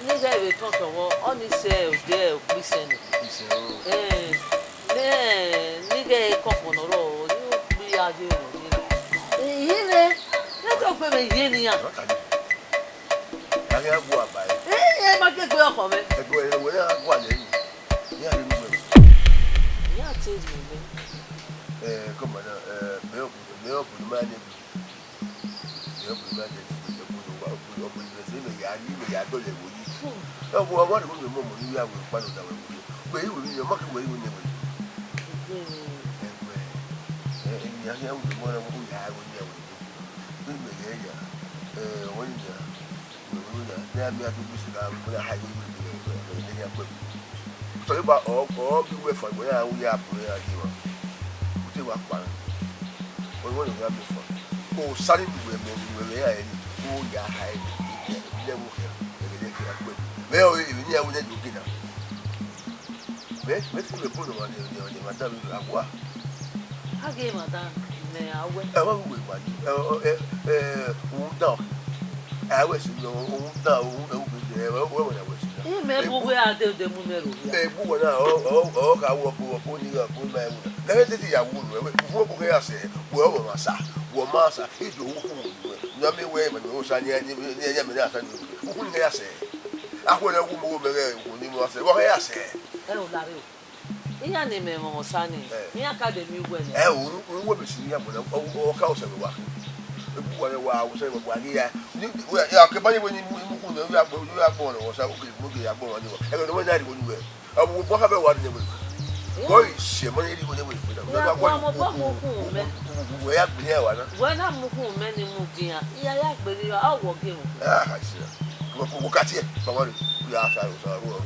Ne ighẹ vbe tọn tọghọ, ọ ni sẹ odẹ okpe isẹn. Isẹn o. Eh, ne, ne ighẹ kọkọ nọ rọ, ọ ni okpe a ye nọ ye. Iye nẹ, ne tọ gbe mẹ iye ne iran. Ọ ta ni. A ghi a gu aba ẹre. Eh, ẹ ma gie egbe ọkhọ mwẹ. Ẹgbẹ ẹre wẹ a gu alẹ ni. Iran rhie unu wẹ. Iran te rhie unu. Eh, come on now. Eh, mẹ ọ bu, mẹ ọ bu ma ne bi. Mẹ ọ bu ma ne bi. Ẹ bu wa, ọ bu, ọ bu ne se mẹ ya ni, mẹ ya dọlẹ wo yi. Ẹ bu wa, wa de ko mẹ mọ mọ ni ya wẹ pa no da wẹ wo yi. Mẹ i wẹ ni, ọ ma ke wẹ i wẹ ni wẹ. Ẹgbẹ. Ẹ, ẹ, ni a ya wẹ mọ na wo ya wẹ ni wẹ. Vbe imẹ ghẹ ya, eh, ọmọ ni ya, wẹ wẹ ya, ne a miẹn a do gbese gha, wẹ ya ha ye wẹ, wẹ, wẹ, wẹ, wẹ ya kpẹ. Sọlọba, ọ, ọ ghi wẹ fa, wẹ ya, wẹ ya bu ya ye wa. U te wa kpa. Wẹ wẹ ya miẹn fa. Osa ni wẹ mẹ, wẹ mẹ ya ẹre, u ya ha ẹre, lẹ wo kẹ, ẹgẹdẹ kẹ ya kpẹ. Vbe ọ, emwi ne a wẹ ne do gina. Mẹ, mẹ te mẹ bun ọmwa ne, ne, ne madam vbe awa. A ghe madam ne a wẹ. Ẹ wa ru wẹ ma ni. Ẹ, ẹ, ẹ, u dan. A wẹ si nọ, u dan, u, ẹ, u, ẹ, ẹ, wẹ na wẹ si na. Imẹ bu wẹ a de, de mu mẹ ro ya. Ẹ bu wẹ na, ọ, ọ, ọ ka wọ ọkọ, ọkọ ni, ọkọ ma ẹ wẹ. Lẹ te ti ya wu wẹ, u fu ọkọ ya sẹ, wẹ ọ ma sa, wẹ ma sa, e do wu ku wẹ. Na mi wẹ, mẹ no sa ni, ni, ni, ni, mẹ na sa ni. U ku ni ya sẹ. Akhuẹrẹ wu mu mẹ ghẹ, u ku ni mu sa, wẹ ya sẹ. Ẹ o lare o. Iran ni mẹ mwẹ Osa ni, iran ka de miẹn uwẹ nẹ. Ẹ o, u wẹ mẹ si iran gbọdọ, ọ, ọ ka Osa vbe wa. Ebu wa wa, Osa vbe wa ghi ya. Ni, wẹ, ya ke ba ye wẹ ni mu, mu ku ne, ya gbo, ya gbo ne Osa, u ke mu ke ya gbo ne wa. Ẹ no wẹ na ri wo ni wẹ. Ọ bu wa ka bẹ wa ni wẹ. Bọ ise mọ ni ri wo ni wẹ. Iran wa mu bọ mu ku mẹ. Wẹ ya gbe ya wa na. Wẹ na mu ku mẹ ni mu gian. Iya ya gbe ni, ọ wọ ge mu. Ah, I see. Wo, wo, wo ka tie, ba wa re. Ya sa, sa, wo.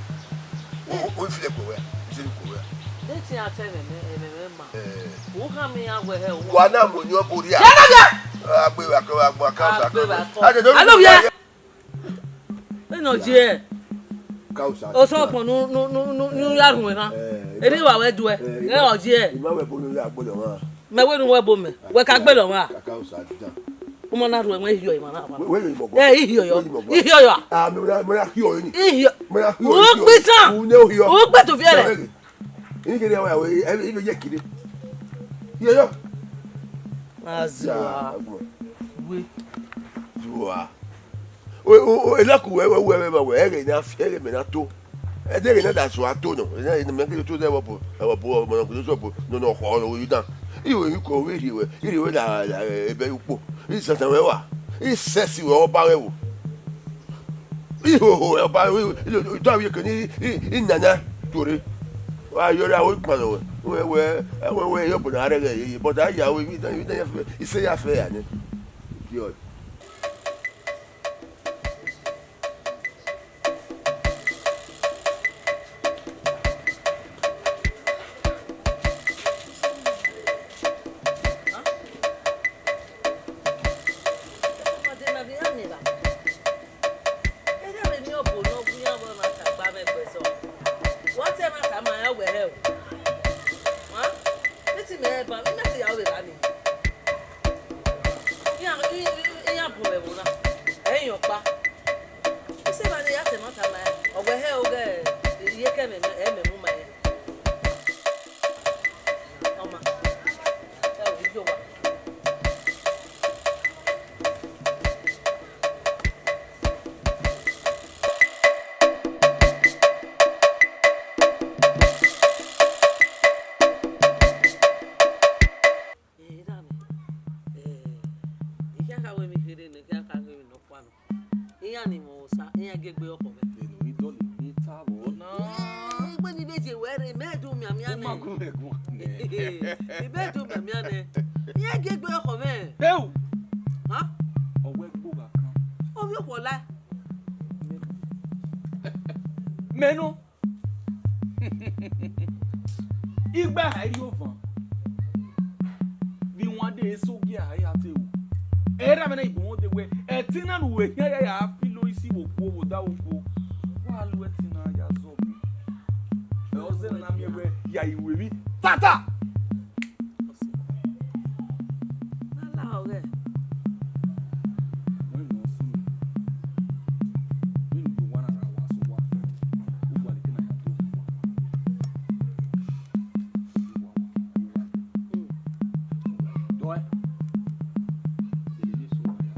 O, o, o fi ẹkpẹ wẹ, o fi ẹkpẹ wẹ. De te a ta ẹmwẹ mẹ, ẹmwẹ mẹ ma. Eh. U khama iran wẹ hẹ o. Wa na mu ni ọ boria. Ya na bia. Agbe wa kọ, agbe wa kọ, agbe wa kọ. Alo, ya. Eno je. Osa ọkpọn nu, nu, nu, nu, nu ya rhun ehan. Eh, eri wa wẹ duẹ. Eh, ẹ ọ je. Ima wẹ bo nu ya gbọdọ wan. Mẹ wẹ ne uwẹ bo mẹ, wẹ ka gbele ọmwa. Kaka Osa dan. Uma na ruẹ wẹ ihiọ ima na wa. Wẹ, wẹ ihiọ. Eh, ihiọ yọ. Ihiọ yọ. Ah, mẹ na, mẹ na hiọ ni. Ihiọ. Mẹ na hiọ. U kpisan. U ne hiọ. U kpe to viẹrẹ. Ini kede wa we, e, e, ye kide. Ihiọ yọ. Azua. We. Zua. O, o, o, elaku wẹ, wẹ, wẹ, wẹ, wẹ, ẹghẹ na, ẹghẹ mẹ na to. Ẹdẹ ghe ne a da suẹn ato nọ, ẹdẹ ne mẹ keghi to zẹ ẹvbo ọmọ ne ọ gele zẹ ọmọ ne ọ khọ ọre idan. I ru emwi ko vbe rhie ruẹ, I rhie ruẹ la, la, ebe ukpo. I sẹtin ruẹ wa, I sẹtin ruẹ ọba ruẹ wo. I hoho ruẹ ọba ruẹ, I, I, I da vbe eke ne I, I, I nana tuorre. Wa yọ ra, ọ kpannọ ruẹ. Wẹ, wẹ, wẹ, wẹ, yọ bu na rẹgẹ ye, but a ya ru emwi dan, emwi dan ya fẹ, I sẹ ya fẹ ya nẹ. Idiot. Wa ta ẹmwata ma rẹn, ọ wẹ hẹ o. Wa, vbe te imẹ ban, imẹ te ya ru vbe evba nii. Iran, i, i, iran bun mwẹ ẹvbo na, ẹ i yan ọkpa. Isẹ evba ne I ya ta ẹmwata ma rẹn, ọ wẹ hẹ o, ghẹ iyeke ẹmwẹ, ẹmwẹ mu ma rẹn. Ọ ma, ẹ o, I yo owa. Ẹ, erha mwẹ, ẹ, I khian kha ru emwi kherhe nẹ, I khian kha ru emwi nọkpa nọ. Iran ni mwẹ Osa, iran gie egbe ọkhọ mwẹ. Eno i dọlegbe ta vbọ na? Egbe ni vbe ye wẹ rre, mẹ do mianmian nẹ. U ma gu mwẹ guan nẹ. I be do mianmian nẹ. Iran gie egbe ọkhọ mwẹ. Heu! Ha? Ọ wẹ gbe ogha kan. Ovbi okhuo lae. Mẹ nọ. Igba ha rrie ovan, vbe iwande eso gie a ya te ru. Erha mwẹ na, I bu mwẹ odẹ wẹ, ẹtin na ne u vbe khian ya ya filo isi vbe okhuo, vbe odaro okhuo, wa lu ẹtin na ya zọ gbe. Ẹ, ọ zẹ ne a na miẹn wẹ ya ru emwi tata. Ọse, na lahọ ghẹ. Wẹ nọ sunu, vbene u do owa na ra wa sẹ owa, u gualọ eke na ya do owa. Dọe. Ene ne eso ya,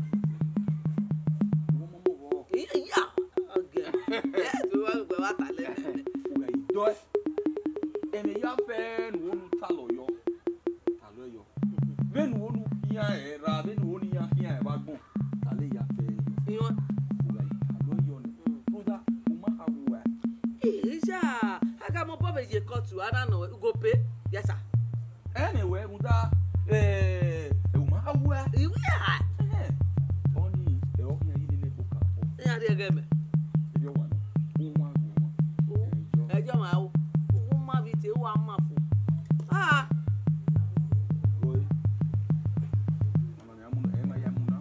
u mọmọ vbọ. Iya, ọgẹ. Ẹ, do wa gbe wa ta lẹ nẹ. U gha dọe. Ẹmwẹ ya fẹ ne u ru talọ yọ. Talọ yọ. Vbene u ru khian ẹre ra, vbene u ru iran khian ẹre vbe agbọn, talọ ya fẹ yọ. Iran. U gha ye talọ yọ nẹ. Mm. Rhunmwuda, u ma kha wu ẹre. Iya, a gha mobọ vbe ye court, a na nọ ugope, yes sir. Ẹnẹ wẹ rhunmwuda, eh, u ma kha wu ẹre. Iwe a. Eh, ọni, ẹ, ọ khian ye nene ebo ka fọ. Iran rhie ẹghẹ mẹ. Ebe ọ wa nọ, u wan gu wan. U, ẹjọ. Ẹjọ ma o. U ma vbe te, u wa ma fo. Ah. Boy. Ọmọ ne a mu na, ẹ ma ya mu na.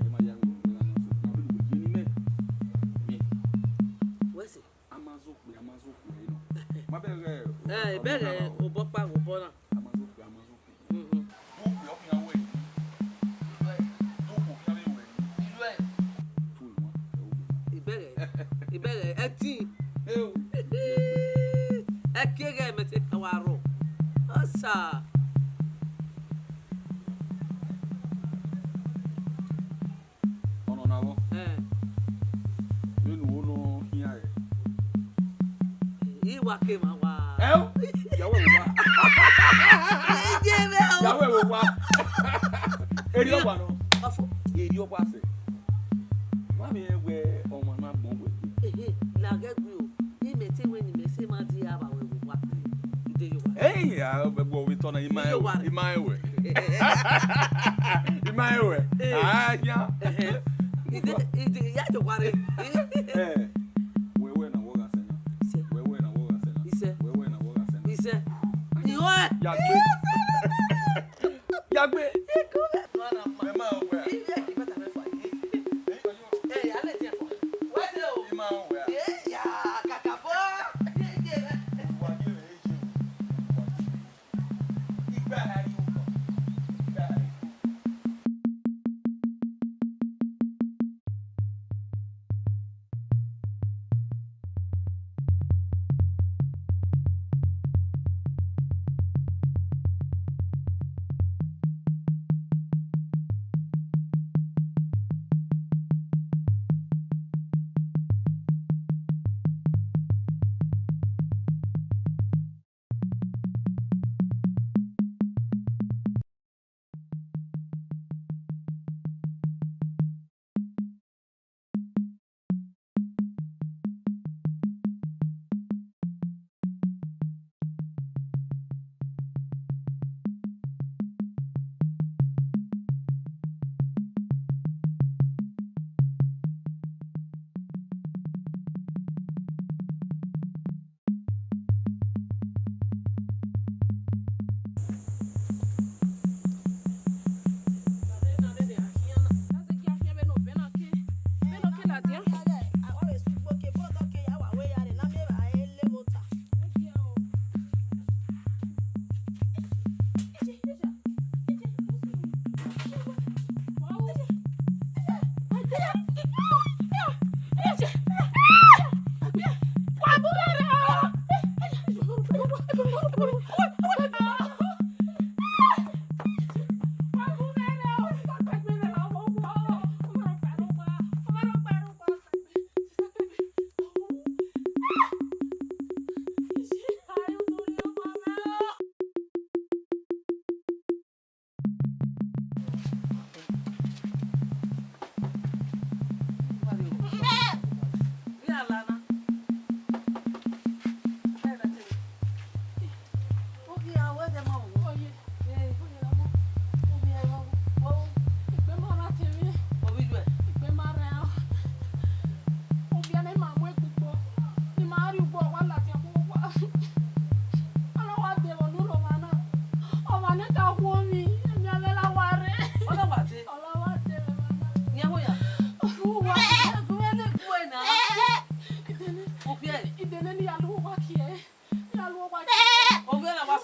Ẹ ma ya mu na. Na bi ye ni mẹ. Mi. Wẹ sẹ? A ma zọ okpia, a ma zọ okpia nọ. Ma bẹghe, eh, bẹghe obọ kpa obọ na. A ma zọ okpia, a ma zọ okpia. Mhm. Do okpia ọ khian wẹ. Do okpia ọ khian wẹ. Ibẹghe, ibẹghe, ẹtin. Eo. Ẹki eghẹ mẹ te ka wa rrọọ. Ọsa. Ọnọ na vbọ? Ẹn. Vbene uwo nọ khian ẹre. I wa ke emwa wa. Ẹo, ya wẹ vbe owa. I je vbe o. Ya wẹ vbe owa. Erriọ ọkpa nọ. Ọfo. Erriọ ọkpa sẹ. Ma vbe rẹn wẹ ọmwa na gbọn wẹ gbe. Ehe, laghe gbe o. Imẹ te wẹ ne imẹ sẹ ma die avbe ruẹ vbe owa. I de ye owa. Ẹi, a, vbe ẹgbẹ ovbi tọ na, I ma rẹn wẹ. I ma rẹn wẹ. I ma rẹn wẹ. Eh. A khian. Ẹhẹn. I de, I de, I ya ye owa rre. Eh. Wẹ wẹ na wọ gha sẹ na. Isẹ. Wẹ wẹ na wọ gha sẹ na. Isẹ. Wẹ wẹ na wọ gha sẹ na. Isẹ. Iwẹ. Ya gbe. Ya gbe. Mẹ ma wẹ.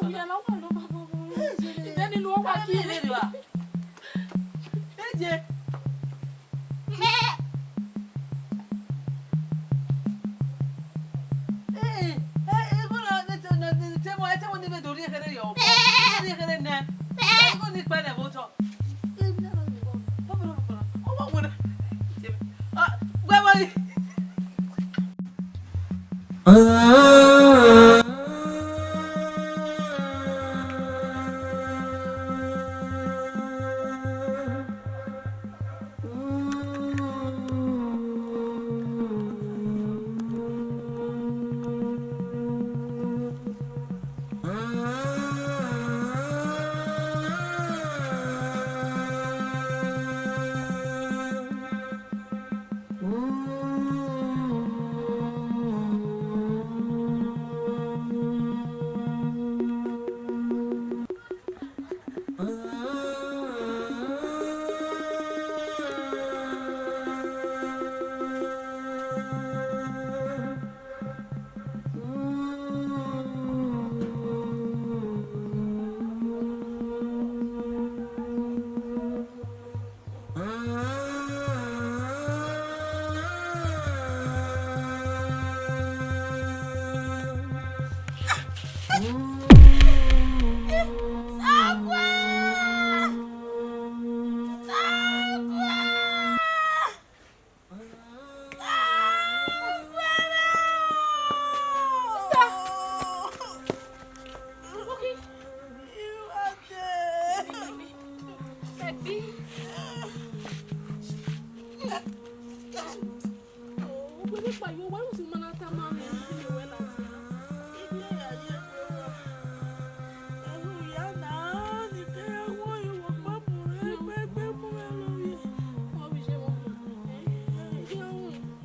Ìyá na wà lọ bàbá wọn. Ìbẹ́ni lu ọwọ́ kí ilé rẹ̀ wá. Eje. Ee, ee, igho na, ne te, ne, ne te mo, te mo ni vbe do rhie kherhe yọ. Rhie kherhe nẹ. Igho ni kpẹ nẹ vbe otọ. Ọmọ wẹrẹ. Ah, wẹ wẹ.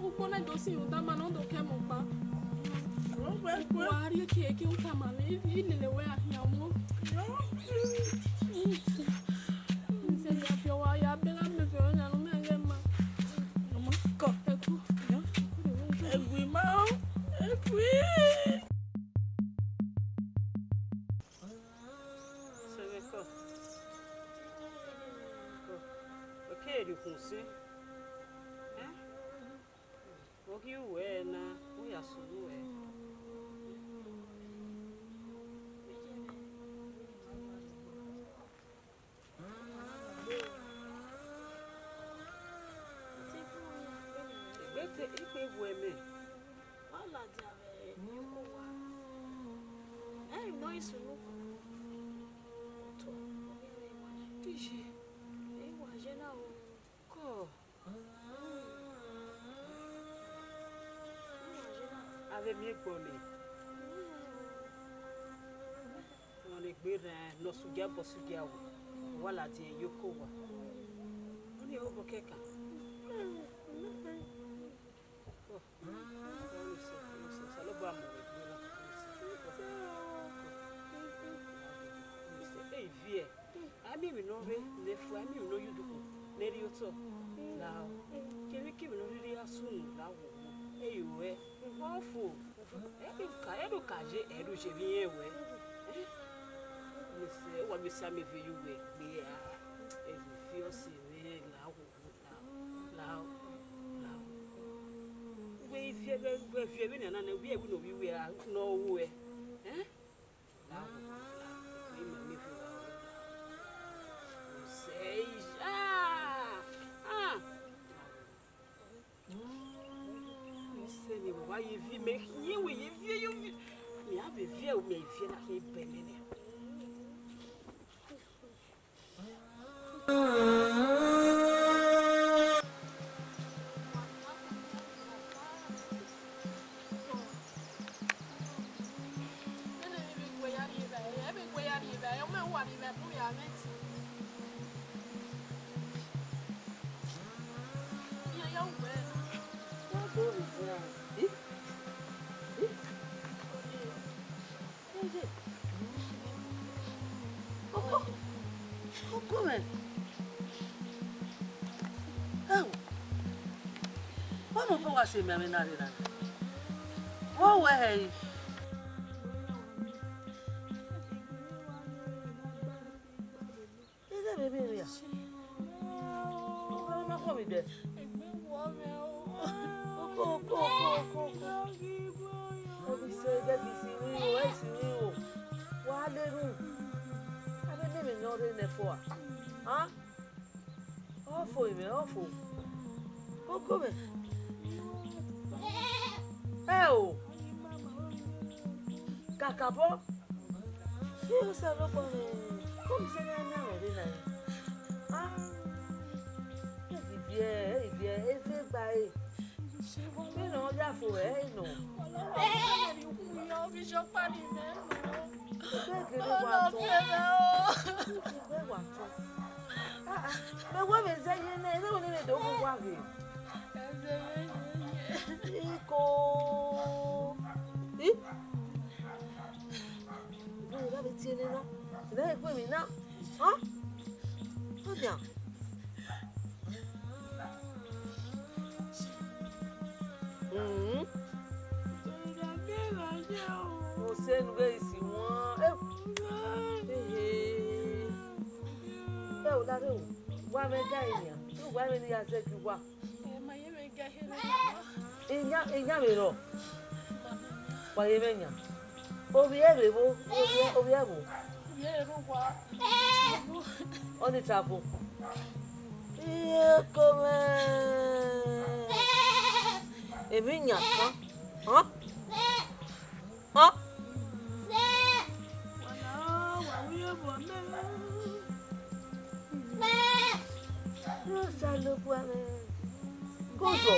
Ugbo na do si rhunmwuda ma ne ọ do kẹ mwẹ ọkpa. Wa rhie kiekie u tama mwẹ, I lele wẹ a khian mu. Sẹ ya fi owa ya bẹgha mẹ viọ ọna ne u miẹn ghẹ ma. Kọ. Ẹkú. Ẹkú. Ẹkú ima o. Ẹkú. Sẹvbẹkọ. Ọ kere rhie ukhun sin. Ẹn? Ọ ghi ru ẹre na, u ya sunu ẹre. Egbe te ikpe wu ẹmwẹ. Wa ladian vbe iyeke owa. Ẹ i nọ isunu. Otọ, ọ ghi vbe wa ye. Iye. Ẹ i wa ye na o. Kọ. Avbe miẹn egbọ nẹ. Ọmwa ne egbe rran ne ọ sugia bọ sugia wu, wa ladian iyeke owa. Ọnii ọghe obọ kẹkan. Osanobua mu wẹ gbe na. Ẹ i viẹ. A miẹn emwi ne ọ rre ne fu, a miẹn emwi ne ọ ye udukhun ne ẹ rri otọ. Lahọ, kevbe kevbe ne ọ rhirhi ya sunu lahọ, ẹ i ruẹ. Ọ fo, ẹ do ka, ẹ do ka ye, ẹ do ye vbe irẹn ruẹ. Mẹ sẹ, wa mẹ sẹ amẹ vbe ye uwẹ gbe a, ẹ vbe fi ọse mwẹ lahọ, lahọ, lahọ. Wẹ i viẹ, wẹ, wẹ viẹ vbene a na nẹ, wẹ ẹvbo ne ovbi wẹ a nọ ruẹ. Lahọ, lahọ, ima miẹn efe lahọ. Sẹ, ah, ah. Sẹ ne wa ye vi mẹ, ye wẹ ye viẹ, ye viẹ. Mẹ a vbe viẹ o, mẹ viẹ na khin bẹmẹ nẹ. Koko, koko mwẹ. Ẹo, vbọmọ obọ wa sẹ miẹn amwẹ na rre na? Vbọ wẹ hẹ ẹre? Ọmọ na khọ vbe dẹ. Oko, oko, oko, oko, oko. Ọ ghi sẹ, ẹ ghi si ru iro, ẹ ghi si ru iro. Wa le ru. A vbe miẹn emwi ne ọ rre nẹ fua. A? Ọ fo mwẹ, ọ fo. Oko mwẹ. Ẹ o. Kakabọ. Ẹ Osanobua mwẹ, kọmwẹ sẹ ne a miẹn mwẹ rre na? A, ẹ ghi viẹ, ẹ ghi viẹ, eve gba ẹre. Vbene ọ ya fo ẹre nọ. Ebe gele wa tọn. Ebe wa tọn. A, a, mẹ wẹ vbe zẹ ye nẹ, ebe wẹ ne mẹ do gu wa ghe. Iko. I? Ebe wẹ na vbe tie nena. Ebe wẹ na. Ha? Ọdian. Mm. Ọse ne u ghe isi wọn. Ẹ, ehe. Ẹ o, lare o. Wa mwẹ ga enian. Wa mwẹ ne I ya zẹ gie uwa. Iyan, iyan vbe rrọọ? Wa ye mwẹ yan. Ovbi ẹre vbo? Ovbi ẹ, ovbi ẹvbo? Ọni travel. Iyeke mwẹ. Emwi yan kan. Họn? Họn? Osanobua mwẹ. Gọdọ.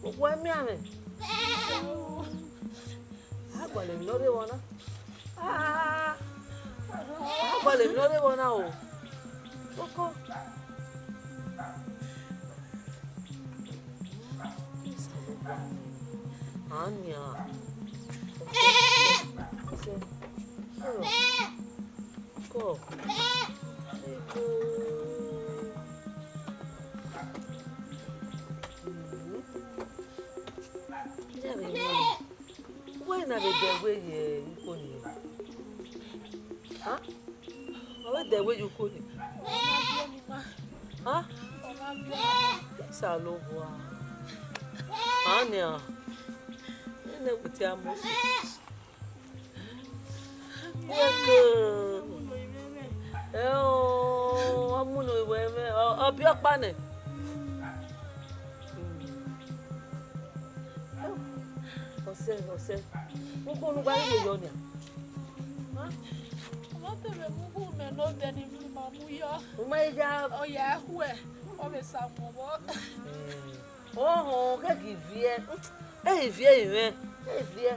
Uwẹ miẹn mwẹ. A gualọ emwi ne ọ rre vbọ na. A, a gualọ emwi ne ọ rre vbọ na o. Koko. Ania. Kọ. Wẹ na vbe dẹ ẹwe ye uko ni? Ha? Ọ vbe dẹ ẹwe ye uko ni? Ha? Osanobua. Ania. Nene wete amosi. Eke. Ẹ o, ọ mu ne uwẹ mwẹ, ọ, ọ biẹ ọkpa nẹ. Ọsẹ, ọsẹ. Uko ne uwa rhie yọ nia. Ọ ma te vbe mu uwu mẹ ne odẹ ni ma mu yọ. U ma ya. Ọ ya khuẹ, ọ vbe sa mu vbọ. Ọhọn, ghẹ ghi viẹ. Ẹ i viẹ mwẹ, ẹ i viẹ.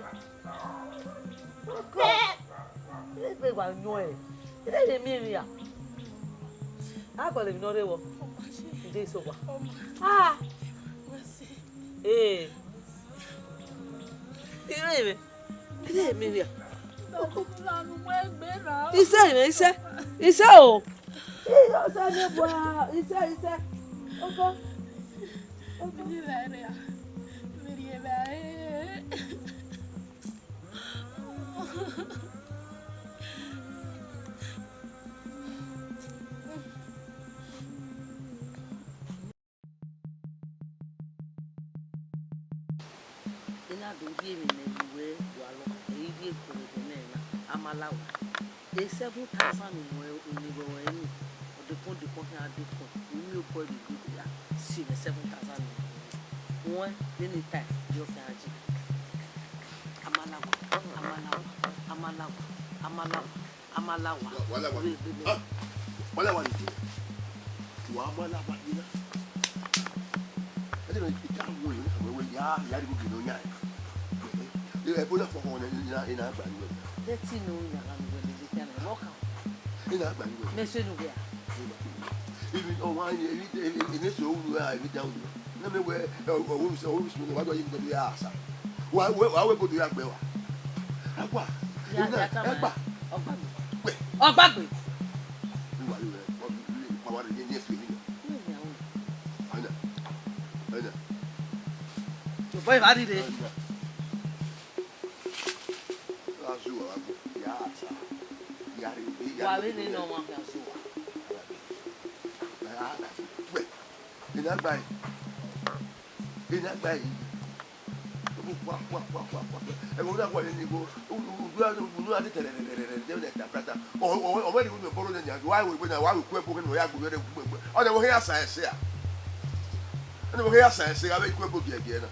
Ọkọ, egbe wa yọn ẹ. Ẹ i miẹn emwi ra. A gualọ emwi ne ọ rre vbọ. Ide isowa. Ah! Ee. I re mwẹ. Ide emwi ra. Isẹ mwẹ, isẹ. Isẹ o. Isẹ, isẹ, isẹ. Ọkọ. I na do rhie emwi ne I ru ruẹ gualọ, I rhie gualọ nẹ na, a ma la owa. E seven thousand ne u mu eni vbe ẹre ni, ọdekọn dekọn khian dekọn, u miẹn obọ vbe egbe ya si mwẹ seven thousand ne u mu ẹre. Ruẹn vbene I tae, ọ khian ye. A ma la owa, a ma la owa, a ma la owa, a ma la owa. A ma la owa. Wa, wa la owa. Ah, wa la owa ni. Wa ma la owa ni na. Ẹ jẹ́ ká wo ìwé kan wẹ́wẹ́ ya, ya rí gbogbo ìnáwó yá ẹ̀. Ẹ, ẹ, bóyá fọkàn wọn ní, ní, ní àgbà yín wẹ̀. Thirty no ya la wẹ̀ lè lè kí a lè wọ́ọ̀kà. Ní àgbà yín wẹ̀. Mẹ́sẹ̀ ló wẹ̀. Ibi ọwọ́ ayé, ebi, ebi, ebi sọ òwúrọ̀, ebi dáhùn. Nami wẹ, ẹ, ọ, ọ, wẹ, ọ, wẹ, wẹ, wẹ, wẹ, wẹ, asa. Wa, wẹ, wa, wẹ, bodo ya gbẹ wa. Agua. Ya, ina, ya, tama. Ẹgba. Ọgbagbe. Wẹ. Ọgbagbe. Ni wa yo, ẹ, wa, wa, wa, wa, ye, ye, fi, ni. Ni ya o. Ana. Ana. Yo, boy, va rire. Ana. Azu wa, ya, asa. Ya, ya, wa, ya, le, le, no, ma, azu wa. Wẹ, ena gba ẹre. Ena gba ẹre. Wa, wa, wa, wa, wa. Ẹghẹ na wa ye ni igho, unu, unu, unu, unu, a te tẹrẹrẹrẹrẹ, de ne ta prata. Ọ, ọ, ọ, wẹ ni unu bọrọ ne nia, wa we, we na, wa we ku ẹbo ne ya gbe wẹ ne ku ẹbo. Ọ ne wo he ya sa ẹse a. Ọ ne wo he ya sa ẹse, a vbe ku ẹbo giẹgiẹ na.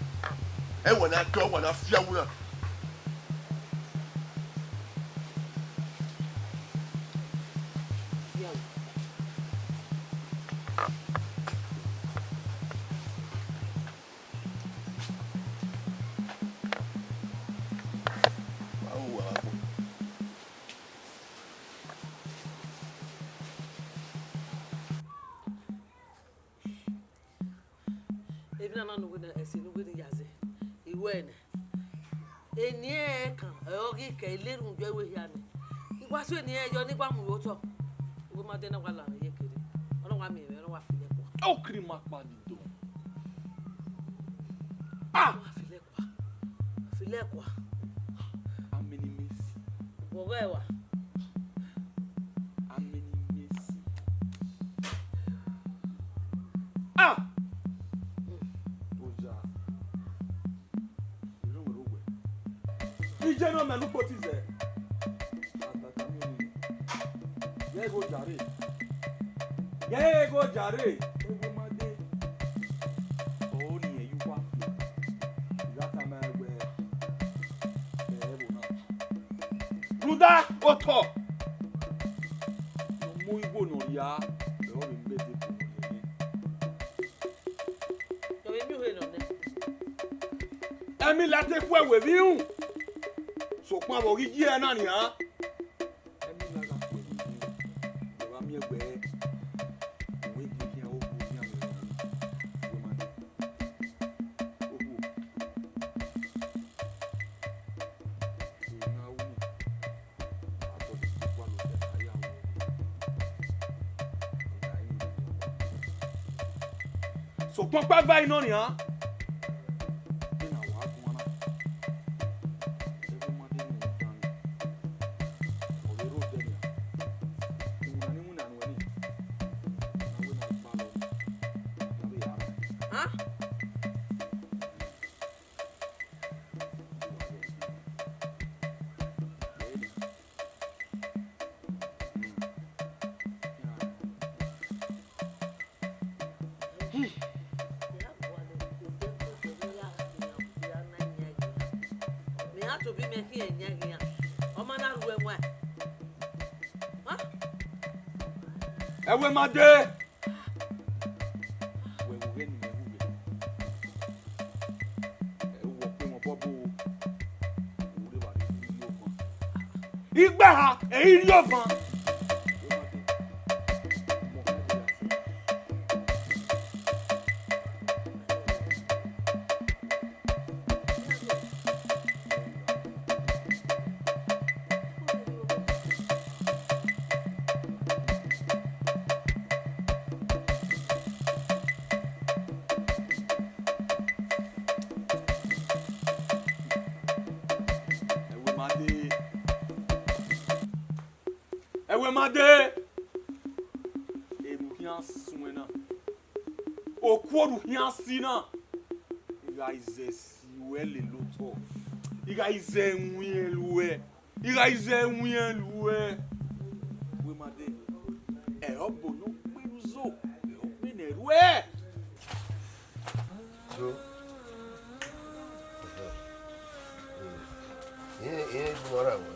Ẹ wa na tọ, wa na fia wu na. Emwi na na ne uwẹ ne ẹse ne uwẹ ne ya zẹ, I wẹ nẹ. Eni ẹnrẹn kan, ọ ghi kẹ, I le erhunmwu yọ ẹvbo hia nẹ. I wa so eni ẹnrẹn yọ ne I wa mu ye otọ. Uwẹ ma de na wa la mwẹ ye kere. Ọ na wa miẹn mwẹ, ọ na wa filẹ kua. Okiri ma kpa ni do. Ah! Ọ na wa filẹ kua. Filẹ kua. Amini Messi. Vbọghọ ẹwa. Amini Messi. Ah! Oya. Ije ne ọ mẹ ne ukpoti zẹ. Yẹ ghe oja rre. Yẹ ghe oja rre. Ẹvbo ma de. Ọ ni ẹn ye uwa. I gha tama ẹn wẹẹ, ẹ ẹvbo na. Rhunmwuda otọ ne ọ mu igho ne ọ ria, ẹre ọ vbe mu ẹdẹ ne ọ ria. Ọ vbe miẹn uhe nọ nẹ. Ẹmila te fu ẹwe vbe irun, sokpan vbe ọ ghi yi ẹre na nian. Ẹmila gha fu ẹwe vbe irun, ọ gha miẹn wẹẹ, uwẹ ghi khian ogho khian vbe ẹvbo na, uwẹ ma dee. Ogho. Emwi na ru. Sokpan ọkpa gba inọ nian, de na wa guan na. Ẹvbo ma de ne udan ni, ọ vbe rre odẹ nian. Iwinna ni winna nuẹn ni, na wẹ na gbalọ ni, a vbe ya rre. Mẹ a tobọ imẹ khian yan khian, ọ ma na ru ẹwaẹn. Ẹwe ma dee. Wẹ vbe ughe ne imẹ ru vbe? Ẹ, u wẹ ọkpẹn mwẹ obọ bo, u rre evba rre iri ọvan. Igbaha, ẹ i iri ọvan. Ẹwe ma dee. Ẹwe ma dee. Erhunmwu khian suẹn na. Okuo ne u khian si na. I gha zẹ si ruẹ lele otọ. I gha zẹ wiẹn ruẹ. I gha zẹ wiẹn ruẹ. Ẹwe ma dee. Ẹ ọ gbe ne ọ gbe ne uzo. Ẹ ọ gbe ne ẹruẹ. So, irẹn, irẹn bu ọmwa ra wẹ.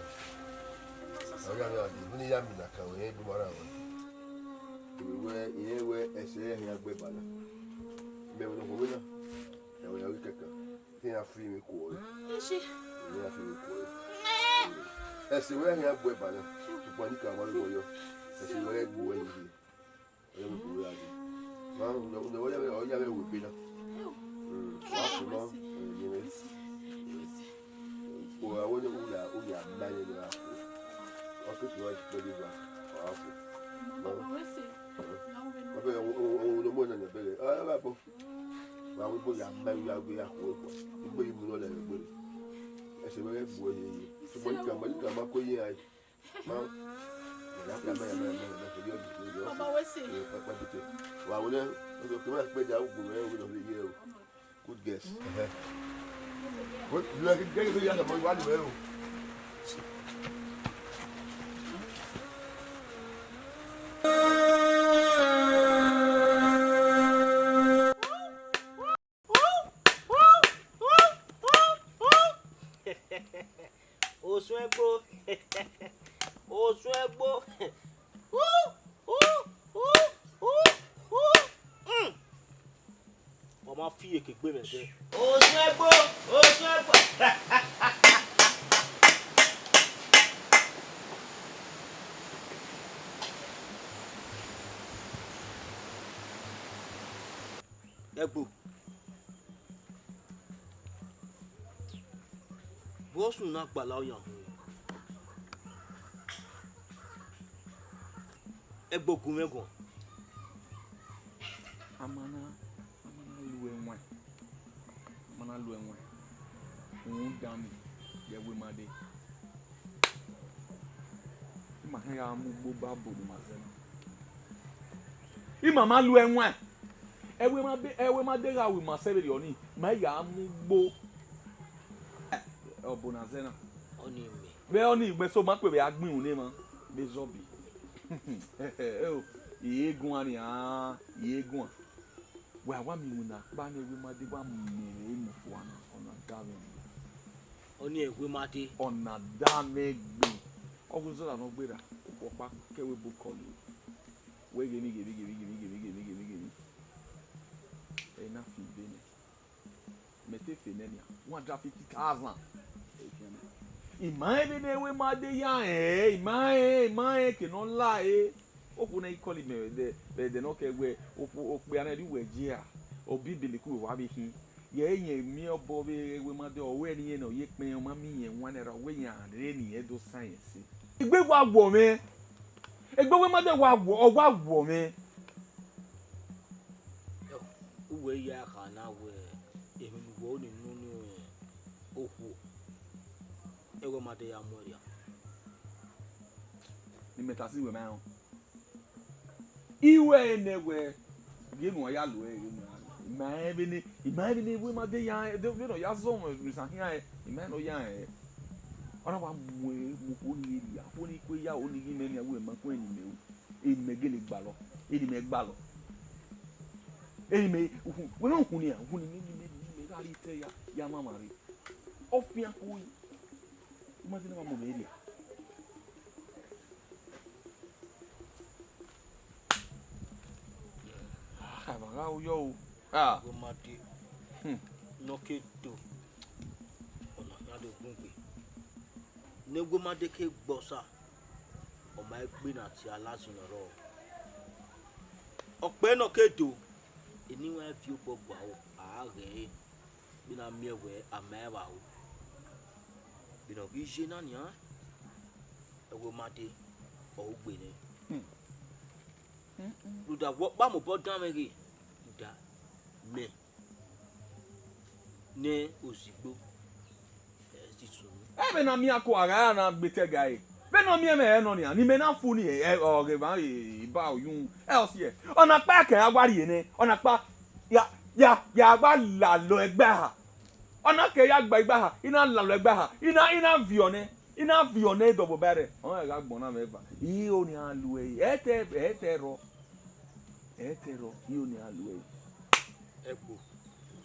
Ọ ya vbe a dee, vbene I ya mina kan wẹ, irẹn bu ọmwa ra wẹ. Wẹ, irẹn wẹ ẹse ẹre khian gbe ba na. Mẹ vbe ne ọ khuọnmwi na, ẹ wẹ ya ghi kẹkan, te iran fi mwẹ kuọ ẹre. Iran fi mwẹ kuọ ẹre. Ẹse wẹ khian gbe ba na, sokpan ne I ka ma vbe yọ, ẹse wẹ gbe uwẹ ye. Ọ ya vbe gbe uwẹ gha dee. Ma, ọ ya vbe, ọ ya vbe ru ebe na. Mm, wa fo ma, ọ ya vbe. Kpo ra wẹ ne u ya, u ya ma ẹre ne a fo. Ọ ke tuẹ kpẹdẹ gba, ọ ra fo. Ma, ọ bẹghe, o, o, o, o, no mo na nia bẹghe. Ọ, ọ gha fo. Wa wẹ ebo ya ma ẹre, ya gbe ya khuẹ kua. Igbe yi mu nọ lẹ vbe egbe. Ẹse wẹ gbe uwẹ ye ye. Sokpan I ka ma, I ka ma ko ye a. Ma, Ọmọ wẹ sẹ. Wa wo ne, o ke wa kpe dia ugbẹn mwẹ, o wẹ nọ ye o. Good girls. Ẹhẹ. Wẹ, lu ẹgẹ gẹgẹ ya sọmọ wa lu ẹ o. Osun ẹgbo. Osun ẹgbo. Hu, hu, hu, hu, hu. Hmm. Ọ ma fi iyeke gbe mwẹ ẹdẹ. Osun ẹgbo, Osun ẹgbo. Ẹgbo. Vbọ sunu na gbala ọyan? Ẹgbo gu mwẹ guan. A ma na, a ma na lu ẹwaẹn, a ma na lu ẹwaẹn, uhunmwu dan nii, ye ẹvbo ima dee. Ima hẹn gha mu ugbo ba bo ne ima zẹ na. Ima ma lu ẹwaẹn. Ẹvbo ima de, ẹvbo ima de gha ru ima sẹ vberriọ nii, ma i gha mu ugbo. Ọbo na zẹ na. Ọnii mẹ. Vbe ọnii mẹ, so ma kpe vbe a gbinru ne emwa vbe zọbi. Eo, I he guan nian, I he guan. Wẹ a wa miẹn iwinna kpa ne ẹvbo ima de wa miẹn vbe emu fua na, ọ na da mwẹ egbe. Ọnii ẹvbo ima de. Ọ na da mwẹ egbe. Ọ ghi zọla ne ọ gberra, okhuo ọkpa ke ẹvbo ebo kọlọ. Wẹ gheni, gheni, gheni. Ẹ i na fi ibe nẹ. Mẹ te fe nẹ nian, one hundred fifty thousand. I ma rẹn vbene ẹvbo ima de ya rẹn, I ma rẹn, I ma rẹn eke ne ọ la ẹre. Okhuo ne I kọlọ mẹ vbe ẹdẹ, vbe ẹdẹ ne ọ kẹ wẹ, okpia ne rhie uwẹ ye a, ọ bibi leke uwẹ wa vbe khin. Yẹ iyẹn miẹn obọ vbe ẹvbo ima de, ọ wẹ ne irẹn ne ọ ye kpẹn, ọ ma miẹn iran wan naira, ọ wẹ iran rre ne irẹn do san irẹn ẹse. Egbe wa wọ mwẹ, egbe ẹvbo ima de wa wọ, ọ wa wọ mwẹ. Uwẹ ya kha na wẹ emwi ne uwẹ ni nọ ne okhuo, ẹvbo ima de ya muẹn rria. Ne imẹ ta si wẹ ma rẹn. I wẹ ẹre nẹ wẹ, gie ne uwa ya lo ẹre, gie ne uwa ya lo. I ma rẹn vbene, I ma rẹn vbene ẹvbo ima de ya, vbene ọ ya zọ mwẹ vbe isan khian, I ma rẹn ne ọ ya rẹn. Ọ na wa mu ẹre mu okhuo ni rhia, okhuo ni kue ya, okhuo ni ghi mẹ nian, wẹ ma kue ne imẹ ru. Eni mẹ gele gbalọ, eni mẹ gbalọ, eni mẹ, wẹ mẹ ukhunmwu nian, ukhunmwu ni mẹ, ni mẹ, ni mẹ gha rhie itẹ ya, ya mwamwa rre. Ọ fian kue, ima zẹ ne ọ wa mu mwẹ rria. Ah, ẹmwẹ gha ru yọ o. Ah. Ẹvbo ima de, hmm, ne ọ ke do, ọna khian do gbẹn egbe. Ne ẹvbo ima de ke gbe Osa, ọ ma gbe ne a tie alasin ne ọ rrọọ. Ọ kpẹẹ ne ọ ke do, eni wa viọ obọ gua aro, a ghẹ ẹre, vbene a miẹn wẹ a ma ẹvbo aro. Vbene ọ ghi ye na nian, ẹvbo ima de, ọ ru gbe nẹ. Hmm. Rhunmwuda wẹ ọkpa mobọ dan mwẹ ghe, rhunmwuda mẹ ne ozigbo, ẹ ti sunu. Ẹ vbe ne a miẹn ako a gha ra na gbe te ẹga ẹre. Vbene ọ miẹn mwẹ ẹre nọ nian, ne imẹ na fu ni, ẹ, ọ ghe emwa, e, ba oyunmwu. Ẹ, ọ siẹ. Ọna kpa kẹ a wa rhie nẹ, ọna kpa, ya, ya, ya gba lalọ ẹgba eha. Ọna kẹ ya gba igba eha, I na lalọ ẹgba eha, I na, I na viọ nẹ, I na viọ nẹ dọbọ ba rẹ. Ọ gha gbọn na mwẹ eva. I ho ne a lu ẹre, ẹ te, ẹ te rrọọ. Ẹ te rrọọ, I ho ne a lu ẹre. Ẹgbo,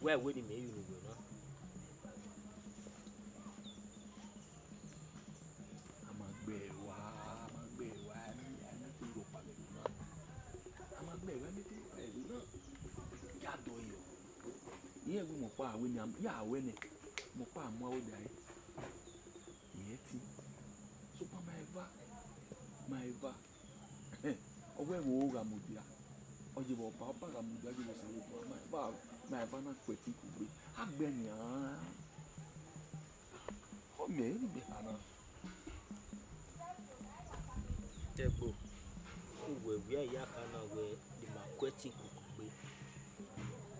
wẹ wẹ ne imẹ ru ne uwẹ na. A ma gbe ẹre rua, a ma gbe ẹre rua, a na, a na te rhie ọkpa vbe ẹvbo na. A ma gbe ẹre rua, a na te rhie ọkpa vbe ẹvbo na. Ya dọ yọ. Irẹn wẹ mẹ ọkpa wẹ ne, ya wẹ nẹ, mẹ ọkpa mu aro da ẹre. Irẹn ti. Sokpan ma eva, ma eva. Ọ wẹ vbe o gha mudia, ọ ye vbe ọba, ọba gha mudia, ọ ye vbe Osanobua, ma eva, ma eva na ku ẹtin kugbe. A gbẹ nian. Ọ miẹn eni mẹ kha na. Ẹgbo, uwẹ wia ya kha na wẹ ne ima ku ẹtin kugbe,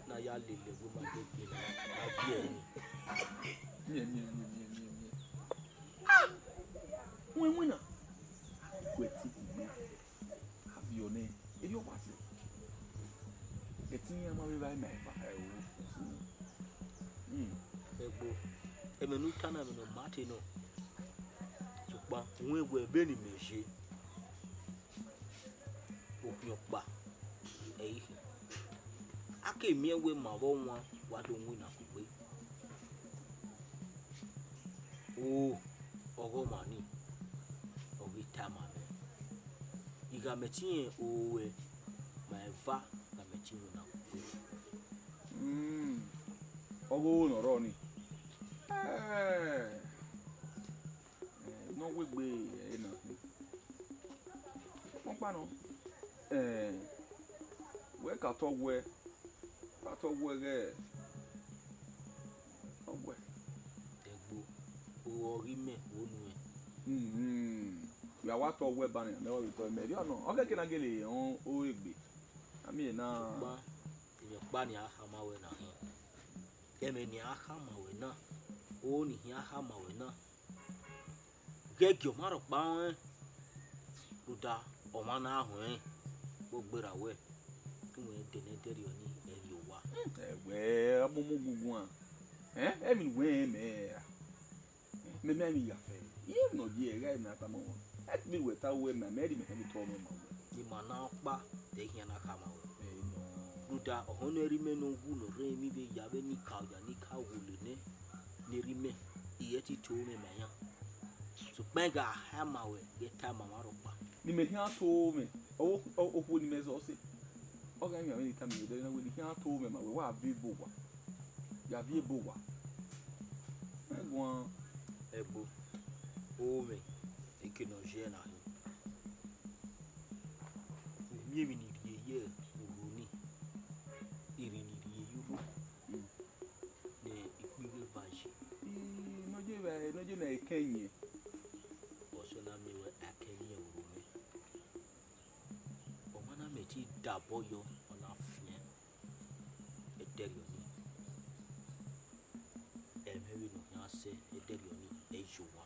ne a ya lele ẹvbo ima de gbe na, a gie ẹre. Miẹn, miẹn, miẹn, miẹn, miẹn, miẹn. Ah! Winwin na. Ku ẹtin kugbe. Ẹmwẹ ne u ta na, ẹmwẹ ne ọ ma te nọ. Sokpan, u wẹ wẹ vbene imẹ ye, okhian ọkpa ẹ i khin. A ke miẹn wẹ ma vbe ọwan wa do winna kugbe. O, ọghọmwa nii, ọ ghi tama mwẹ. I gha mẹ te rẹn ore ma eva gha mẹ te winna kugbe. Hmm, ọghe oro ne ọ rrọọ nii. Eh, eh, ne ọ wegbe ẹre na khin. Ọkpa nọ, eh, wẹ ka otọ wẹ, ka otọ wẹ ghẹ, ọ wẹ. Ẹgbo, o ghi mẹ, wo nuẹn. Hmm, ya wa otọ wẹ ba nian, mẹ wa vbe otọ mẹ rhie ọnọ. Ọ kẹkẹ na gele rẹn ore egbe. A miẹn na. Sokpan, emwi ọkpa ne a khama wẹ na họn. Ẹmwẹ ne a khama wẹ na, oro ne I khian khama wẹ na. Ghẹ gie ọmwa rhọkpa rẹn, rhunmwuda ọmwa na họn ẹn, vbe ọ gberra wẹ, te uwẹ dẹ ne ẹdẹrriọ nii ẹ rrie owa. Ẹwẹ, ọmọmọ ogunguan, ẹn, emwi ne uwẹ rẹn mẹ ra? Mẹ ma emwi ya fẹ, iye emwi ne ọ ye ẹre gha emwi ne a tama ọmwa. Ẹ te vbe wẹ ta wẹ mẹ, mẹ rhie mẹ họn vbe otọ mwẹ ma wẹ. Ima na ọkpa, te I khian na khama wẹ. Ẹ nọ. Rhunmwuda ọhọn ne ọ rhie imẹ ne ọ wu ne ọ rre emwi vbe ya vbe ne I ka oya ne I ka wule nẹ, ne ọ rhie imẹ, I i te to mwẹ ma iran. Sokpan I gha khama wẹ, ghẹ tama ọmwa rhọkpa. Ne imẹ khian to mwẹ, ọ, ọ, okhuo ne imẹ zọ sẹ. Ọ gha emwi avbe ne I tama mwẹ, ẹdẹrriọ na wẹ ne I khian to mwẹ ma wẹ, wa viọ ebe owa. Ya viọ ebe owa. Ẹ guan. Ẹgbo, o mwẹ, eke ne ọ ye na hin. Vbe miẹn emwi ne I rhie ye urhu nii, irhi ne I rhie ye urhu, ne ikpighi eva yi. Ii, ne ọ ye vbe, ne ọ ye ne ẹkẹn yẹn. Ọsẹ na miẹn wẹ a kẹ rhie urhu mwẹ. Ọ ma na mẹ te dabọ yọ, ọ na fian ẹdẹrriọ nii. Ẹmwẹ vbene ọ khian sẹ ẹdẹrriọ nii, ẹ i ye owa.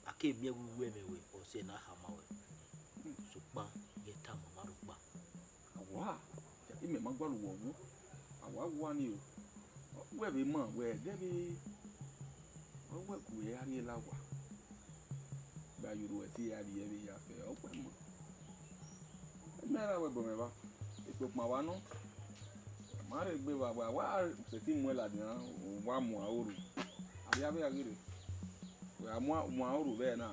A ke miẹn wẹ uwu ẹmwẹ wẹ, ọsẹ na khama wẹ. Sokpan, ghẹ tama ọmwa rhọkpa. A wa, imẹ ma gualọ uwẹ ọmọ. A wa wa ni o. Wẹ vbe ma wẹ, gẹ vbe, ọ wẹ gu ẹ a rhie la owa. Gba ye urhu ẹre te I ra rhie vbe ya fẹ, ọ kpẹ ma. Mẹ ra wẹ bọ mwẹ evba, ekpokpọn wa nọ. Ma rhe gbe evba, wa, wa sẹtin muẹn ladian, wa muan oro. Avbe avbe a ghi rre. Wẹ a muan, muan oro vbe na,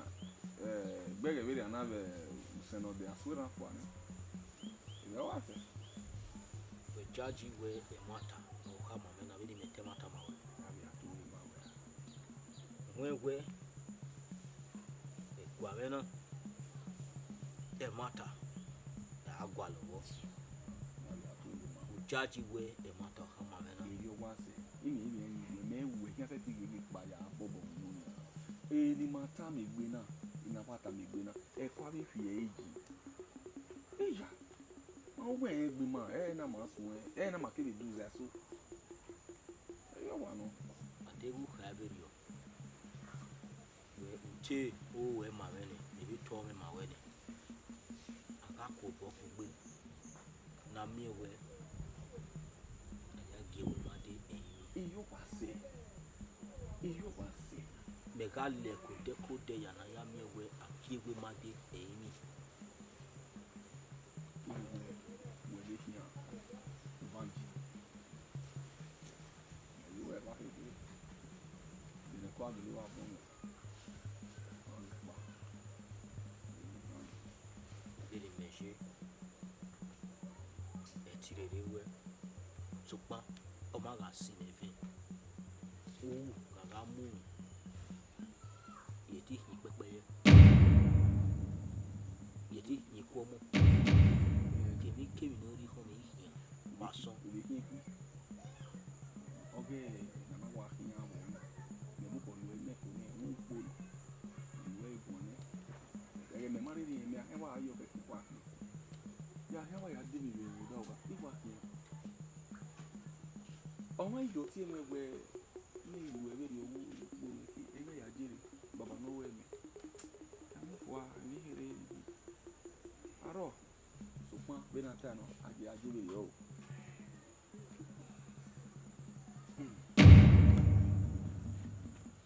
eh, gbẹghẹ vberriọ na vbe usẹn ne ọ dia so erhan fua nẹ. Ivẹ wa sẹ. Wẹ jaji wẹ ẹmwata ne ọ khama mwẹ na, vbene imẹ te ẹmwata ma wẹ. Avbe a to ru ma wẹ. Wẹ wẹ, ẹguae mwẹ na, ẹmwata, a gualọ vbọ. Avbe a to ru ma wẹ. Wẹ jaji wẹ ẹmwata ọ khama mwẹ na. Erriọ wa sẹ, imẹ, imẹ, imẹ, imẹ wẹ khian sẹtin ghi ghi kpa ya bọbọ vbe unu nia. Eni ma tama egbe na, eni ma tama egbe na, ẹko avbe fi ẹre yi. Eya, ọ wẹ rẹn egbe ima, ẹre na ma suẹn, ẹre na ma kevbe do zẹ aso. Erriọ wa nọ. A deghẹ u kha vberriọ, wẹ u te ru wẹ ma mwẹ nẹ, mẹ vbe tọ mwẹ ma wẹ nẹ. A gha ku obọ kugbe ne a miẹn wẹ a ya gie ẹvbo ima dee ẹrinmwi. Erriọ wa sẹ, erriọ wa sẹ. Mẹ gha lẹ ẹko odẹ ẹko odẹ ya ne a ya miẹn wẹ a gie ẹvbo ima dee ẹrinmwi. Uwẹ, uwẹ vbe khian, Ubangi. Mẹ ye uwẹ vbe a khin dee. Vbene ẹko a gele vbe a bọ mwẹ. Vbene imẹ ye, ẹ ti rherhe ruẹ, sokpan ọ ma gha si mwẹ vẹ. U gha gha mu ye te hin ikpẹkpẹ yẹ, ye te hin eku ọmọ, kevbe kevbe ne ọ rhie ekhọe mwẹ i khian vbe asọn. Ọghe ne a na wa khian vbe ọna, mẹ mu obọ nuẹ nẹ ẹko nẹ, ẹmwẹ ukpo nọ, ne uwẹ guan nẹ. Ẹghẹ mẹ ma rherhe irẹn, mẹ a khian wa yọ khẹke kua khian. Ya khian wa ya de emwi vbe ẹvbo da owa, I wa khian. Ọmwa I do tie mwẹ wẹẹ, ne I ru ẹvberriọ vbe ukpo nẹ ke, ẹghẹ ya jere, baba ne ọ wẹ mẹ. A mu fua, emwi kherhe. Arrọọ, sokpan vbene a ta nọ, a je, a je vberriọ o.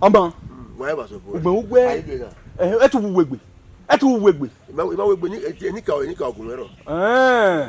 Ọma, wa eva sọ bọ. Ugbẹn ugbẹ. Ayi gbe na. Eh, ẹ tu wu wegbe. Ẹ tu wu wegbe. Ima ima wegbe ni, eni ka eni ka ogun ẹrọ. Eh.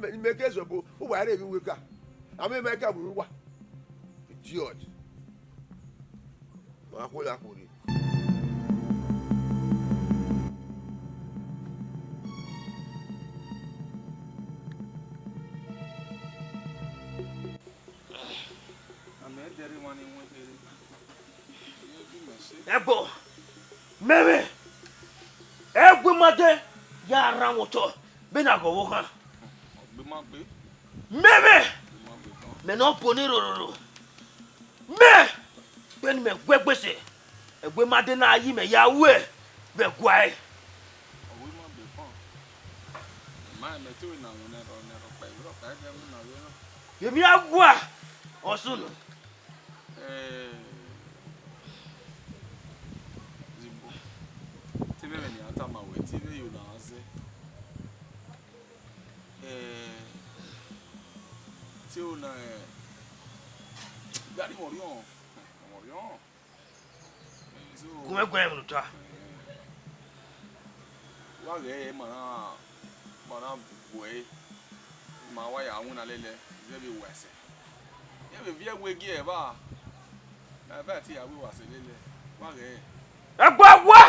Mẹ, mẹ ke zọbo, uwa rre emwi wẹ ka. A mwẹ ma ka vbe uwa. Idiot. Wa khuo ya khuo rre. Ẹgbo, mẹmwẹ, ẹgbe ma dẹ ya rhan mwẹ otọ, vbene a ghọghọ khan. Mẹmwẹ, mẹ ne ọ bo ne rororo. Mẹ, vbene mẹ gu egbe sẹ, ẹgbe ma dẹ na yi mẹ ya ruẹ vbe ẹguae. Emwi a gua, ọ sunu. Eh, Zigbo, te vbe ẹmwẹ ne a tama wẹ, te vbe yo na zẹ. Eh, te o na, eh, gari mọ riọn, mọ riọn. So, gu mwẹ guan ẹmwẹ ne u ta. Wa ghẹ ma na, ma na gu ẹre, ma wa ya winna lele, zẹ vbe wa ẹsẹ. Iran vbe viẹ wẹ gie evba, na evba te ya wẹ wa sẹ lele, wa ghẹ. Ẹgbo wa!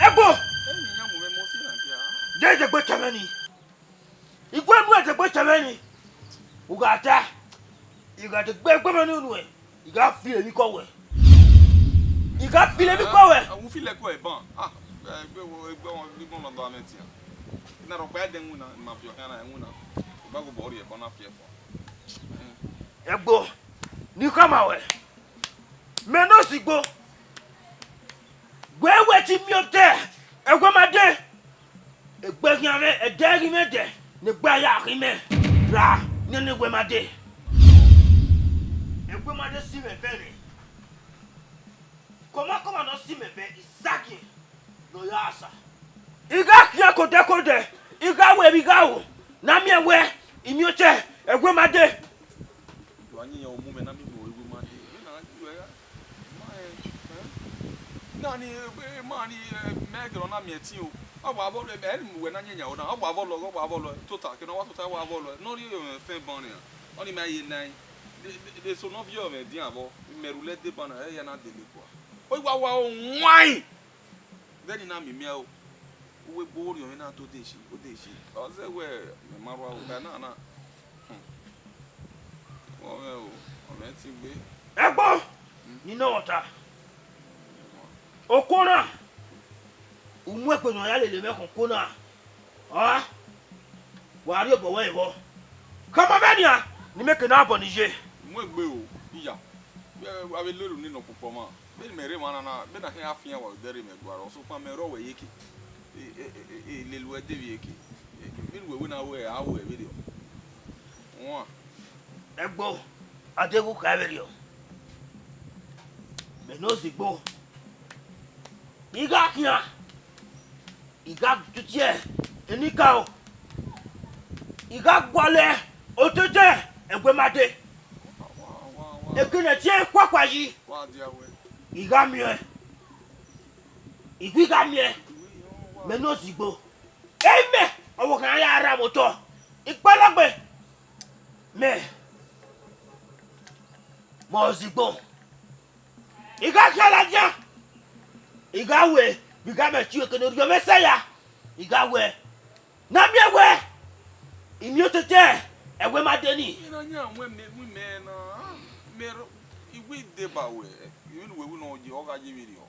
Ẹgbo! Eyan mu mwẹ mo si na dia. De degbe tẹ mwẹ ni. I gu enu degbe tẹ mwẹ ni. U gha ta, I gha degbe gbe mwẹ ni unu, I gha fi emwi kọ wẹ. I gha fi emwi kọ wẹ. Ah, u fi lẹkọ ẹban. Ah, egbe wo, egbe wo, egbe wo nọ do amẹ tian. Na rhọkpa ẹdẹ winna, ma fi ọkhan na winna. U gba gu obọ rhie ẹbọ na fi ẹfọ. Ẹgbo, ne I khama ruẹ, mẹ ne Ozigbo, wẹ wẹ te miẹn otọ ẹguẹ ma dee, egbe khian mwẹ, ẹdẹ ghi mwẹ dẹ, ne egbe a ya khin mẹ ra, nene egbe ma dee. Egbe ma dee si mwẹ vẹ nẹ. Kọmakọma ne ọ si mẹ vẹ, Izagiẹn ne ọ ya sa. I gha khian kodẹkodẹ, I gha ru emwi I gha ru, ne a miẹn wẹ I miẹn otọ ẹguẹ ma dee. Do a yin yan mu mẹ na mi mu egbe ma dee. Vbe na ju ẹ gha. Ma ẹ, ẹ? Na ni, ẹ, ma ni, ẹ, mẹ kẹrẹ ọ na miẹn ẹtin o. Ọ wa vbọ lọ, ẹ, ẹ ni mu wẹ na yin yan o na. Ọ wa vbọ lọ, ọ wa vbọ lọ. Tota, kẹ ne ọ wa tota, ọ wa vbọ lọ. Ne ọ rhie ẹfẹn ban nian. Ọnii ma ye nae. De, de, de so ne ọ viọ mwẹ dian vbọ. Mẹ rhulẹ deba na, ẹ ya na dele kua. Ọ wa wa o wain. Vbene I na miẹn imian o, uwu egbe orhiọn mwẹ na to de shi, o de shi. Ọ zẹ wẹ mẹ ma rua ota na na. Hmm. Ọ mwẹ o, ọ mwẹ ẹtin gbe. Ẹgbo, ne I nọ ọta. Okhuo na, u mu egbe ne ọ ya lele mwẹ khọn okhuo na. Ọ, wa rhie obọ wẹ vbọ. Khama mwẹ nian, ne I miẹn ke ne abọ ni ye. Mu egbe o, iya. Vbe a vbe lele unu nọ kpokpọ ma. Vbene mẹ rre emwa na na, vbene a khian ya fian wa odẹ rre mẹ gualọ, sokpan mẹ rrọọ wẹ iyeke. E, e, e, e, e lele uwẹ de vbe iyeke. E, vbene uwẹ wẹ na ru ẹre, a ru ẹre vberriọ. Wan. Ẹgbo, a deghẹ u kha vberriọ. Mẹ ne Ozigbo. I gha khian. I gha tutie enikaro. I gha gualọ ototọ Ẹguemade. Ekene tie khuakhua yi. I gha miẹn, I ghi gha miẹn, mẹ ne ozigbo. Imẹ ọvbokhan ya rra vbe otọ, ikpẹlẹgbe mẹ, mẹ ozigbo. I gha khian ladian, I gha wẹ, vbe I gha mẹ tie ekene orhiọn mwẹ sẹ ya, I gha wẹ, ne a miẹn wẹ, I miẹn ototọ Ẹguemade ni. Ina yan wẹ mẹ wi mẹ na, mẹ ro, I wi deba wẹ, I wi ne uwẹ wi nọ ye, ọ gha ye vberriọ.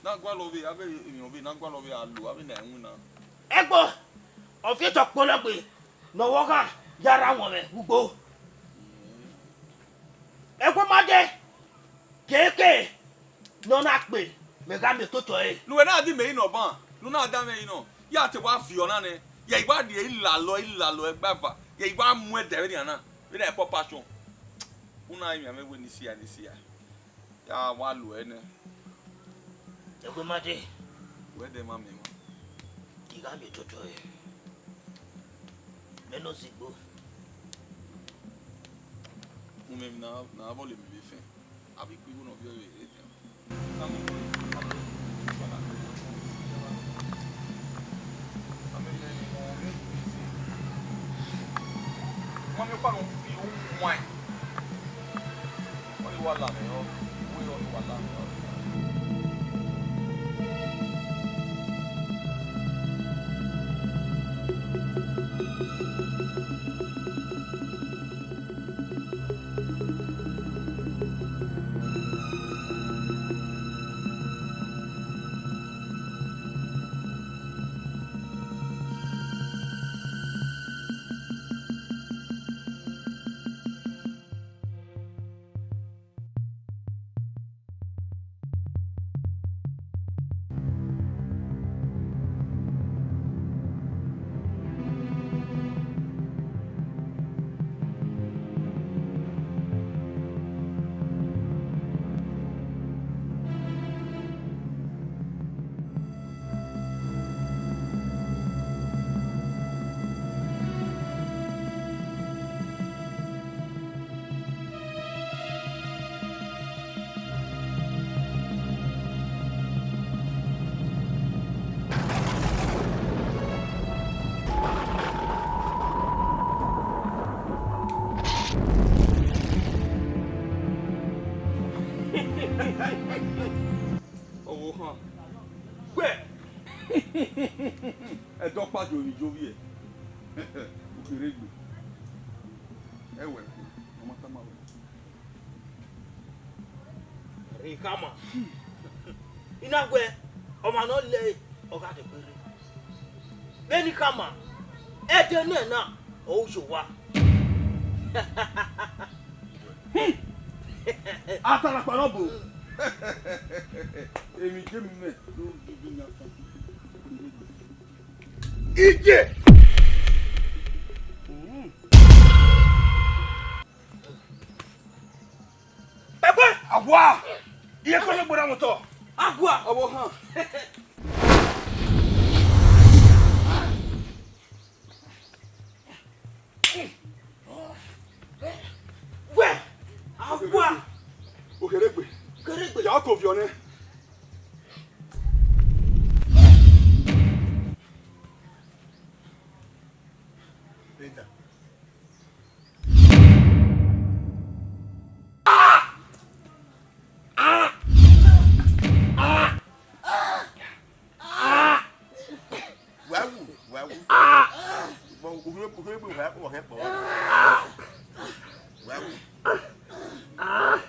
Na gualọ vbe, avbe emwi ọvbehe na gualọ vbe a lo, avbe na ẹwinna. Ẹgbọ, ọ fi otọ kpọlọ gbe, ne ọ vbe ọghan ya rra wọn mwẹ ugbo. Ẹguemade, keke ne ọ na kpe, mẹ gha miẹn ototọ ẹre. Ne uwẹ na di mẹ rinọ ban, ne u na da mwẹ rinọ, ya te wa viọ na nẹ, ya I wa rhie ilalọ, ilalọ ẹgbava, ya I wa mu ẹdẹ vbenian na, vbenian Papa Shọn. U na rinmwian mwẹ wẹ ne I si a, ne I si a. Ya wa lu ẹre nẹ. Ẹguemade. Wẹ dẹ ma miẹn emwa. I gha miẹn ototọ ẹre. Mẹ ne ozigbo. Umẹ emwi ne a, ne a vbọlọ emwi vbe fẹn. A vbe ikun igho ne ọ viọ vbe rre dian. Wọ́n ní pàrọ̀ ń fi ohun wọ̀n ẹ̀. Wọ́n ní wà lámì ọ́, wọ́n ní wà lámì ọ́. Ọvbokhan. Wẹ! Ẹdẹ ọkpa jovbi jovbi ẹ. Ukherhe egbe. Ẹwẹ, ọ ma tama wẹ. Rhie khama. I na wẹ, ọmwa ne ọ lẹe, ọ gha dẹgbe rre. Vbene I khama, ẹdẹ nẹ na, ọ ru ye owa. Atalakpa ne ọ bo. Emwi je mẹ do gidi yan fan. Iye. Ẹgbẹ. Awa. Iye ko ne gbọdọ mu tọ. Awa. Ọvbokhan. Wẹ, awa. Ukherhe egbe. Ukherhe egbe. Ya ko viọ nẹ. Wẹ wu, wẹ wu. Bọ, u khin, u khin gbe wẹ, wẹ khin kpọ. Wẹ wu.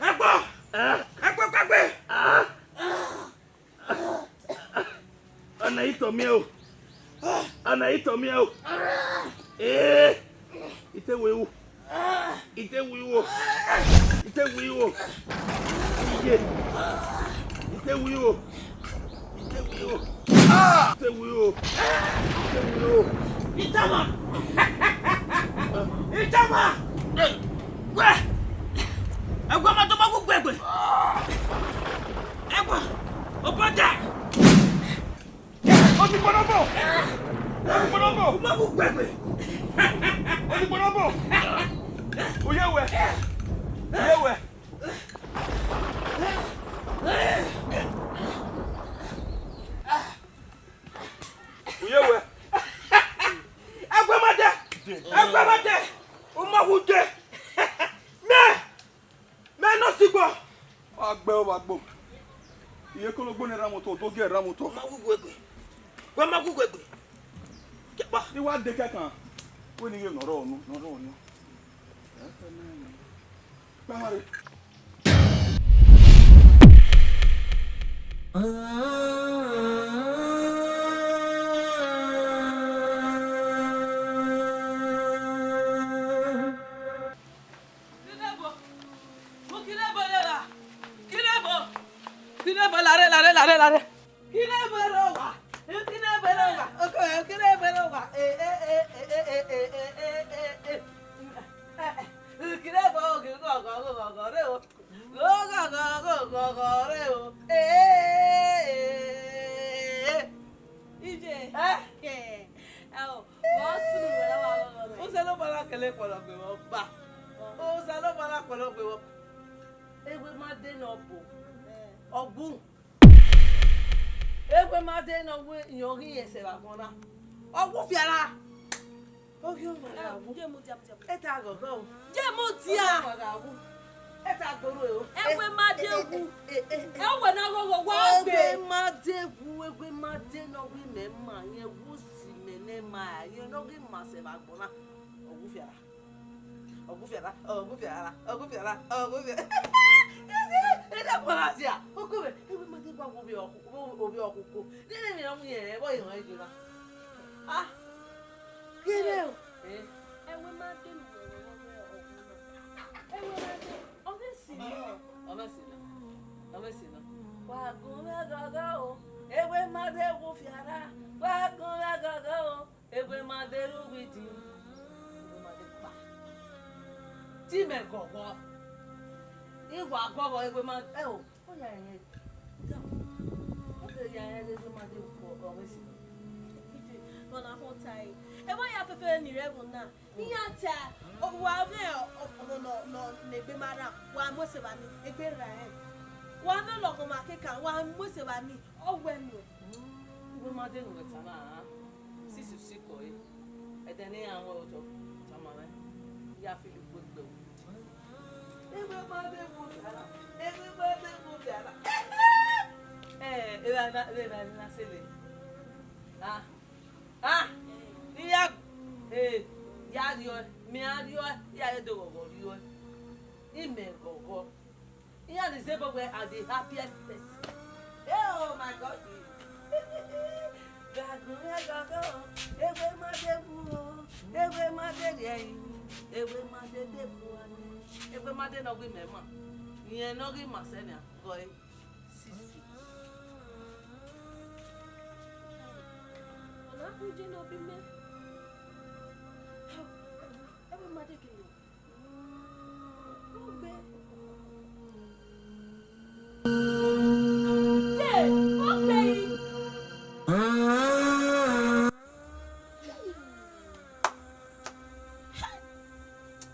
Ẹgbọ, ẹgbọ, ẹgbọ. Ọna i tọ miẹn o. Ọna i tọ miẹn o. Ee. I te wu iwu. I te wu iwu. I te wu iwu. Iye. I te wu iwu. I te wu iwu. I te wu iwu. I te wu iwu. Itama. Itama. Wẹ. Ẹgbẹ ma tama gu gbẹgbẹ. Ẹgbẹ. Obọda. Ó ti gbọdọ bọ. Ó ti gbọdọ bọ. Ó ma gu gbẹgbẹ. Odigbo nọ bọ. U ye wẹ. U ye wẹ. U ye wẹ. Ẹgbẹ ma dẹ. Ẹgbẹ ma dẹ. U ma wu dẹ. Mẹ. Mẹ nọ sigbo. Wa gbe ovba gbo. Iye kologbo ne erha motọ, odogie erha motọ. Ma wu wegbe. Wẹ ma wu wegbe. Kẹkpa. Ni wa de kẹkan. Wẹ ni ghe nọ rọ nu, nọ rọ nu. Kpamare. Kinebo, Kinebo lera, Kinebo, Kinebo lare, lare, lare, lare. Kinebo lera, Kinebo lera, oko, Kinebo lera. Eh, eh, eh, eh, eh, eh, eh, eh, eh. Kinebo, gọgọ, gọgọ, gọgọ re o. Gọgọ, gọgọ, gọgọ re o. Eh, eh, eh, eh. Ije. Eh? Ẹ o, wẹ ọ sunu wẹ na wa ghọghọ nẹ. Osanobua na kele kpọlọ gbe vbe ọba. Osanobua na kpọlọ gbe vbe ọba. Ewe ma de ne ọ bo. Ọ gbu. Ewe ma de ne ọ wu iyẹn ọ ghi yẹn sẹ vbe agbọn na. Ọ wu fiara. Ọ ghi ọmwa gha wu. Je mu dia, mu dia, mu dia. Ẹta ghọghọ o. Je mu dia. Ọ ghi ọmwa gha wu. Ẹta gborhu o. Ewe ma de wu. Eh, eh, eh, eh. Ẹ wẹ na ghọghọ wa gbe. Ewe ma de wu, ewe ma de ne ọ ghi mẹ ma, yẹn wu si mẹ ne ma, yẹn ne ọ ghi ma sẹ vbe agbọn na. Ọ wu fiara. Ọ wu fiara, ọ wu fiara, ọ wu fiara, ọ wu fiara. Ẹ dẹ kpọnọ dia. Oko mwẹ, ewe ma de gua wu ovbi ọkhuko. Nene emwi ne ọ mu yẹn, ẹvbo ihọn egbe na. Ah. Kere o. Eh. Ewe ma de ne uwẹ vbe ọghe ọghe na. Ewe ma de, ọ ghi si nọ. Ọ ghi si nọ. Ọ ghi si nọ. Wa gun mwẹ gọgọ o. Ewe ma de wu fiara. Wa gun mwẹ gọgọ o. Ewe ma de ru uwidi. Ewe ma de kpa. Ti mẹ gọgọ. I wa gọgọ ewe ma, ẹ o. Ọ ya rẹn, ọ ya rẹn ghe ma de kpọ ọmọ esi. Ọna khọn tae. Ẹmwẹ ya fẹfẹrẹ ni rre ẹvbo na. Iran ta, wa mwẹ ọkpọlọ nọ, nọ, ne egbe ma rran, wa mu ẹse vba ni, egbe rran rẹn. Wa mwẹ ọlọghọmwa keka, wa mu ẹse vba ni, ọ wẹ nuẹn. Uwẹ ma de ne uwẹ tama a, sisi usikọ re. Ẹdẹ ne iran mwẹ otọ, tama mwẹ, ya fili ukpo egbe. Ewe ma de mu fiara, ewe ma de mu fiara. Eh, ewe na, ewe na, ewe na sele. Ah, ah, ne I ya, eh, ya rriọe, mẹ a rriọe, I ya ye do ghọghọ rriọe. Imẹ ghọghọ. Iran ni zẹ bọ wẹ are the happiest person. Eh, oh my God. Gagun mẹ gọgọ, ewe ma de bu o, ewe ma de rhie ẹre, ewe ma de de bu ane, ewe ma de ne ọ ghi mẹ ma. Rẹn ne ọ ghi ma sẹ nian, gọ ẹre. Sisi. Ọna khui je ne ọ bi mẹ. Ewe ma de ke yo. Ogbe. Ye, ogbe yi.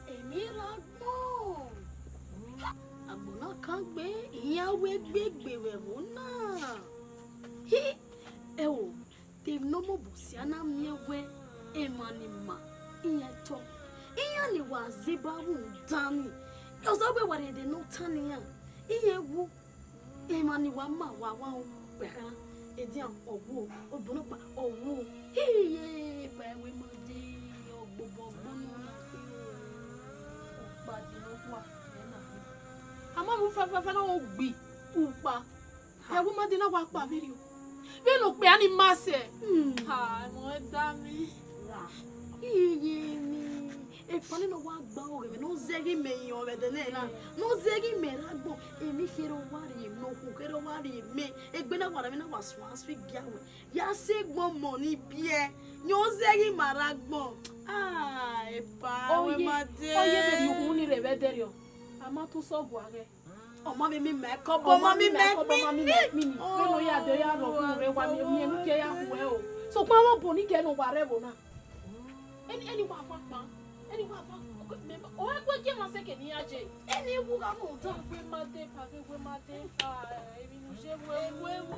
Emwi ra gbọn. Agbọn na kan gbe, iran wẹ egbe gbe vbe ẹvbo na. Hi, ẹ o, te emwi ne ọ mobọ sia na miẹn wẹ emwa ni ma iran tọ, iran ni wa zẹ ba vbe dan ni. Ọzọ wẹ wa rhie ẹdẹ ne ọ tan ne iran, iran wu. Emwa ni wa ma wa wa kpẹkha, edian ọ wu, obọ nọkpa ọ wu. Iye, ba ẹwe ma de, ọ gbobọ gbọnọ na kpe o. Ọkpa de ne ọ kpa, ẹ na kpe. A ma mu fẹfẹfẹ na, ọ gbi ukpa. Ẹwe ma de na wa kpa vberriọ. Vbene okpia ni ma sẹ. Hmm. Ha, ẹmwẹ da mi. Ra. Iye mi. Ekpa nene ọ wa gba ọghẹmwẹ ne ọ zẹ ghi mẹ yan vbe ẹdẹ nẹ na. Ne ọ zẹ ghi mẹ rre agbọn. Emwi kherhe ọ wa rhie mẹ, okhuo kherhe ọ wa rhie mẹ. Egbe na wa rre, emwi na wa suẹn asua gia wẹ. Ya sẹ egbọn ọmọ ni biẹ. Yan ọ zẹ ghi ma rre agbọn. Ah, epa, wẹ ma de. Ọ ye vberriọ, uhunmwu ni rre vbe ẹdẹrriọ. A ma tu sẹ ọgua ghẹ. Ọ ma miẹn emwi ma ẹkọ, ọ ma miẹn emwi ma ẹkọ, ọ ma miẹn emwi ma ẹkọ. Vbene ọ ya dee, ọ ya rhọ ọghe urre, wa miẹn emwi, emwi ke ya khuẹ o. Sokpan avbe obọ ni kẹ ne uwa rre ẹvbo na. Eni, eni wa fa kpa. Eni wa fa. Ọ gbe gie ma sẹ ke ne iran ye. Eni wu gha mu dan. Wẹ ma de pa, wẹ ma de pa. Emwi ne u ye wu ewu,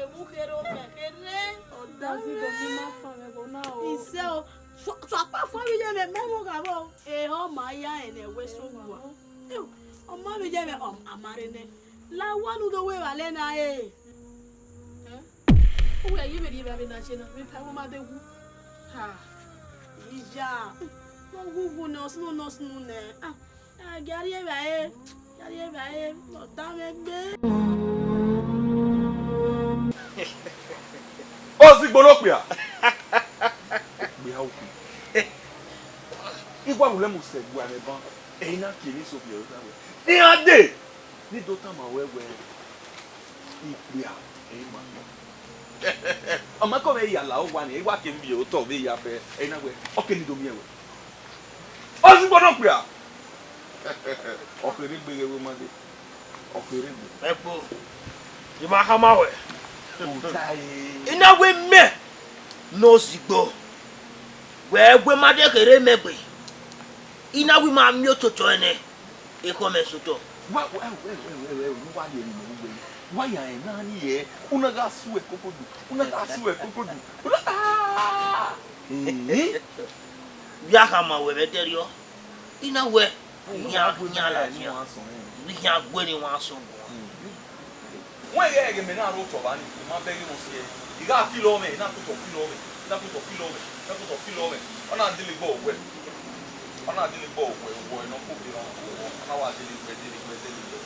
ewu kherhe, ọ fẹ kherhe. Ọ da Dazi do mi ma fa mwẹ ẹvbo na o. Isẹ o. Sọ, sọ akpa fua vbe iye mwẹ, mẹ vbe gha vbọ. Ehọ ma ya ẹnẹ wẹ so wa. Ọ ma vbe iye mwẹ, ọ, a ma rre nẹ. La owa ne u do ru evbare na re. Uwẹ ye vbe rhie evbare na ye na, vbe pa ẹvbo ma de wu. Ha, iya, ne ọ wu wu nẹ, ọ sunu nẹ, ọ sunu nẹ. Ah, a gia rhie evbare, gia rhie evbare, ọ da mwẹ gbe. Ozigbo ne okpia. Okpia okpia. Igua vbe ulẹ mu sẹ gua mwẹ ban. Ẹre I na kie emwi eso viọ ruẹ. Ne iran dee, ne I do tama ruẹ wẹẹ, ikpia ẹre ima. Ọ ma kọ mwẹ ya la owa ni, I wa ke miẹn otọ vbe ya fẹ, ẹre I na wẹẹ, ọ ke ne I do miẹn ruẹ. Ozigbo ne okpia. Ọ kherhe egbe ghe wẹ ma dee. Ọ kherhe egbe. Ẹkpo, I ma khama ruẹ. Ota ẹre. I na wẹẹ mẹ ne Ozigbo, wẹ wẹ ma de kherhe mẹ egbe. I na wẹẹ I ma miẹn ototọ ẹnẹ, ekhọe mẹ sotọ. Wa, wa, wa, wa ya emwi ne ọ wu wẹ. Wa ya rẹn na ni yẹ. U na gha su ẹkokodu. U na gha su ẹkokodu. U na, ah! Eh? Vbe a khama ruẹ vbe ẹdẹrriọ. I na wẹẹ, iran, iran la nian. Iran gue ne iran sẹ guan. Wẹ ghẹ ẹghẹ mẹ na rre otọ vba ni, I ma bẹghe mwẹ si ẹe. I gha filo mwẹ, I na kutọ filo mwẹ, I na kutọ filo mwẹ, I na kutọ filo mwẹ. Ọ na dele gbe ọwẹ. Ọ na dele gbe ọwẹ, ọwẹ ne ọ koko erhan, ọ na wa dele gbe, dele gbe, dele gbe.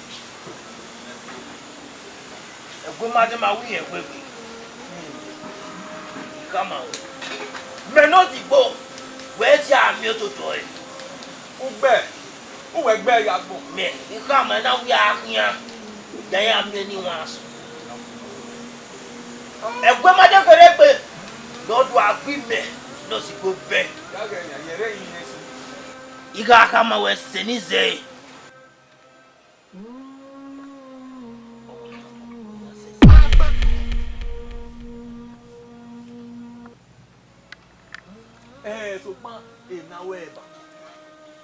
Ẹguẹ ma de ma wu irẹn wegbe. I khama ruẹ. Mẹ ne Ozigbo, wẹ dia miẹn ototọ ẹre. Ugbẹ, uwẹ gbẹ ya gbọn. Mẹ, I khama na wẹẹ a khian, da ya miẹn ne iran sẹ. Ẹguẹ ma de kherhe egbe, ne ọ do gha gbe imẹ ne Ozigbo bẹn. Ya ghẹ yan, yẹrẹ yin nẹ sẹ. I gha khama ruẹ sẹ ne I zẹe. Ẹhẹn, sokpan ena wẹ eba,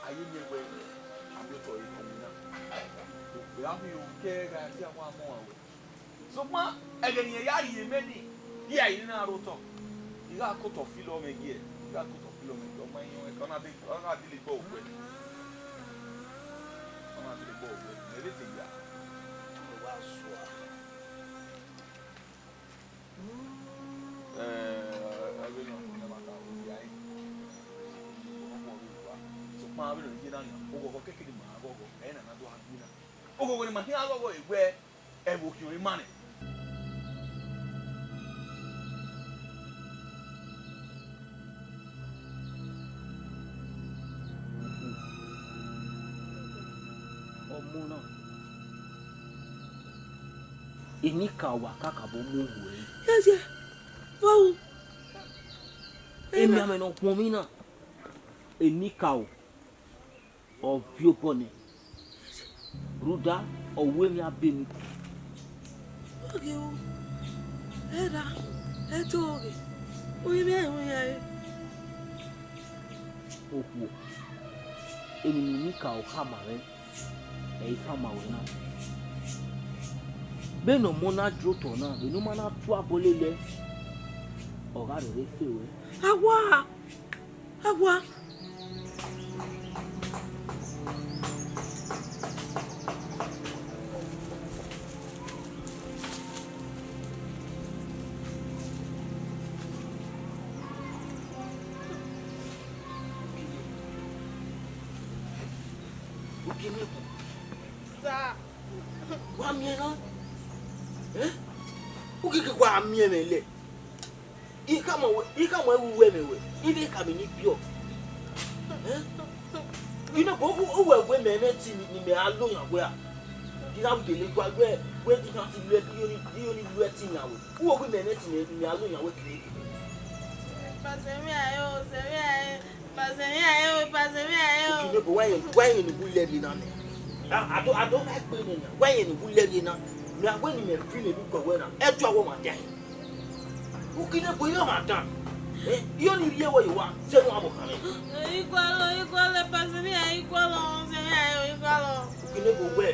a ye miẹn wẹẹ, a miẹn otọ ẹre kọmẹ na. Okpia miẹn okẹ gha tie awa mọ uan wẹ. Sokpan ẹghẹ ne irẹn ya rhie mẹ nii, iran i na rre otọ. I gha kotọ filọ mwẹ giẹ, I gha kotọ filọ mwẹ giẹ, ọ ma yan ẹkan na de, ọ na dele gbe ọwẹ. Ọ na dele gbe ọwẹ, mẹ vbe te ya. Ọ wa sua. Eh, ẹvbo nọ, ne ma ta, ọ ya ẹre. Sokpan avbe nọ ye na nian, oghọghọ kẹkẹ ne ima ghọghọ, ẹ na na do a gbe na. Oghọghọ ne ima khian ghọghọ, e wẹ, ẹvbo khian ima nẹ. Ọmọ na, enikaro wa kakabọ mu ohu ẹre. Yes, yes. Vbọ ru? Emianmwẹ ne ọ guọn mwẹ na, enikaro. Ọ viọ obọ nẹ, rhunmwuda ọ ru emwi abe ni. Ogie o, ẹ ra, ẹ to ghe, u i mwẹ ẹre iran re. Okhuo, emwi ne unikaro khama mwẹ, ẹ i khama ruẹ na. Vbene ọmọ na die otọ na, vbene ọ ma na tu abọ lele, ọ gha rherhe fe ruẹ. Awa! Awa. Sa. Wa miẹn na. Eh? U ghi ghi wa miẹn mwẹ lẹ. I khama wẹ, I khama wẹ uwẹ mwẹ wẹ, I vbe khama eni biọ. Eh? Ginọbọ, u, u wẹ wẹ mẹ mwẹ ẹtin ni, ni mẹ a lo yan wẹ a? Ghi na gele gua wẹ, wẹ di na ti lu ẹtin, di oni lu ẹtin yan wẹ. U wẹ wẹ mẹ mwẹ ẹtin ni mẹ a lo yan wẹ kere. Pastor, mi ayo, sẹ mi ayo. Pastor, mi ayo, Pastor, mi ayo. Okinebo, wa yẹn, wa yẹn ni wu lẹ rhie na nẹ. A, ado, ado, wa gbe nẹ na. Wa yẹn ni wu lẹ rhie na. Mẹ a wẹ ni mẹ fi mẹ bi kọ wẹ na. Ẹ ju awọ ma dia. Okinebo, I ma dan. Iyo ni rhie wẹ ye owa, zẹ ne u gha vbe khan mwẹ. Igualọ, igualọ, pastor, I igualọ, zẹ ne I igualọ. Gele vbe wẹ,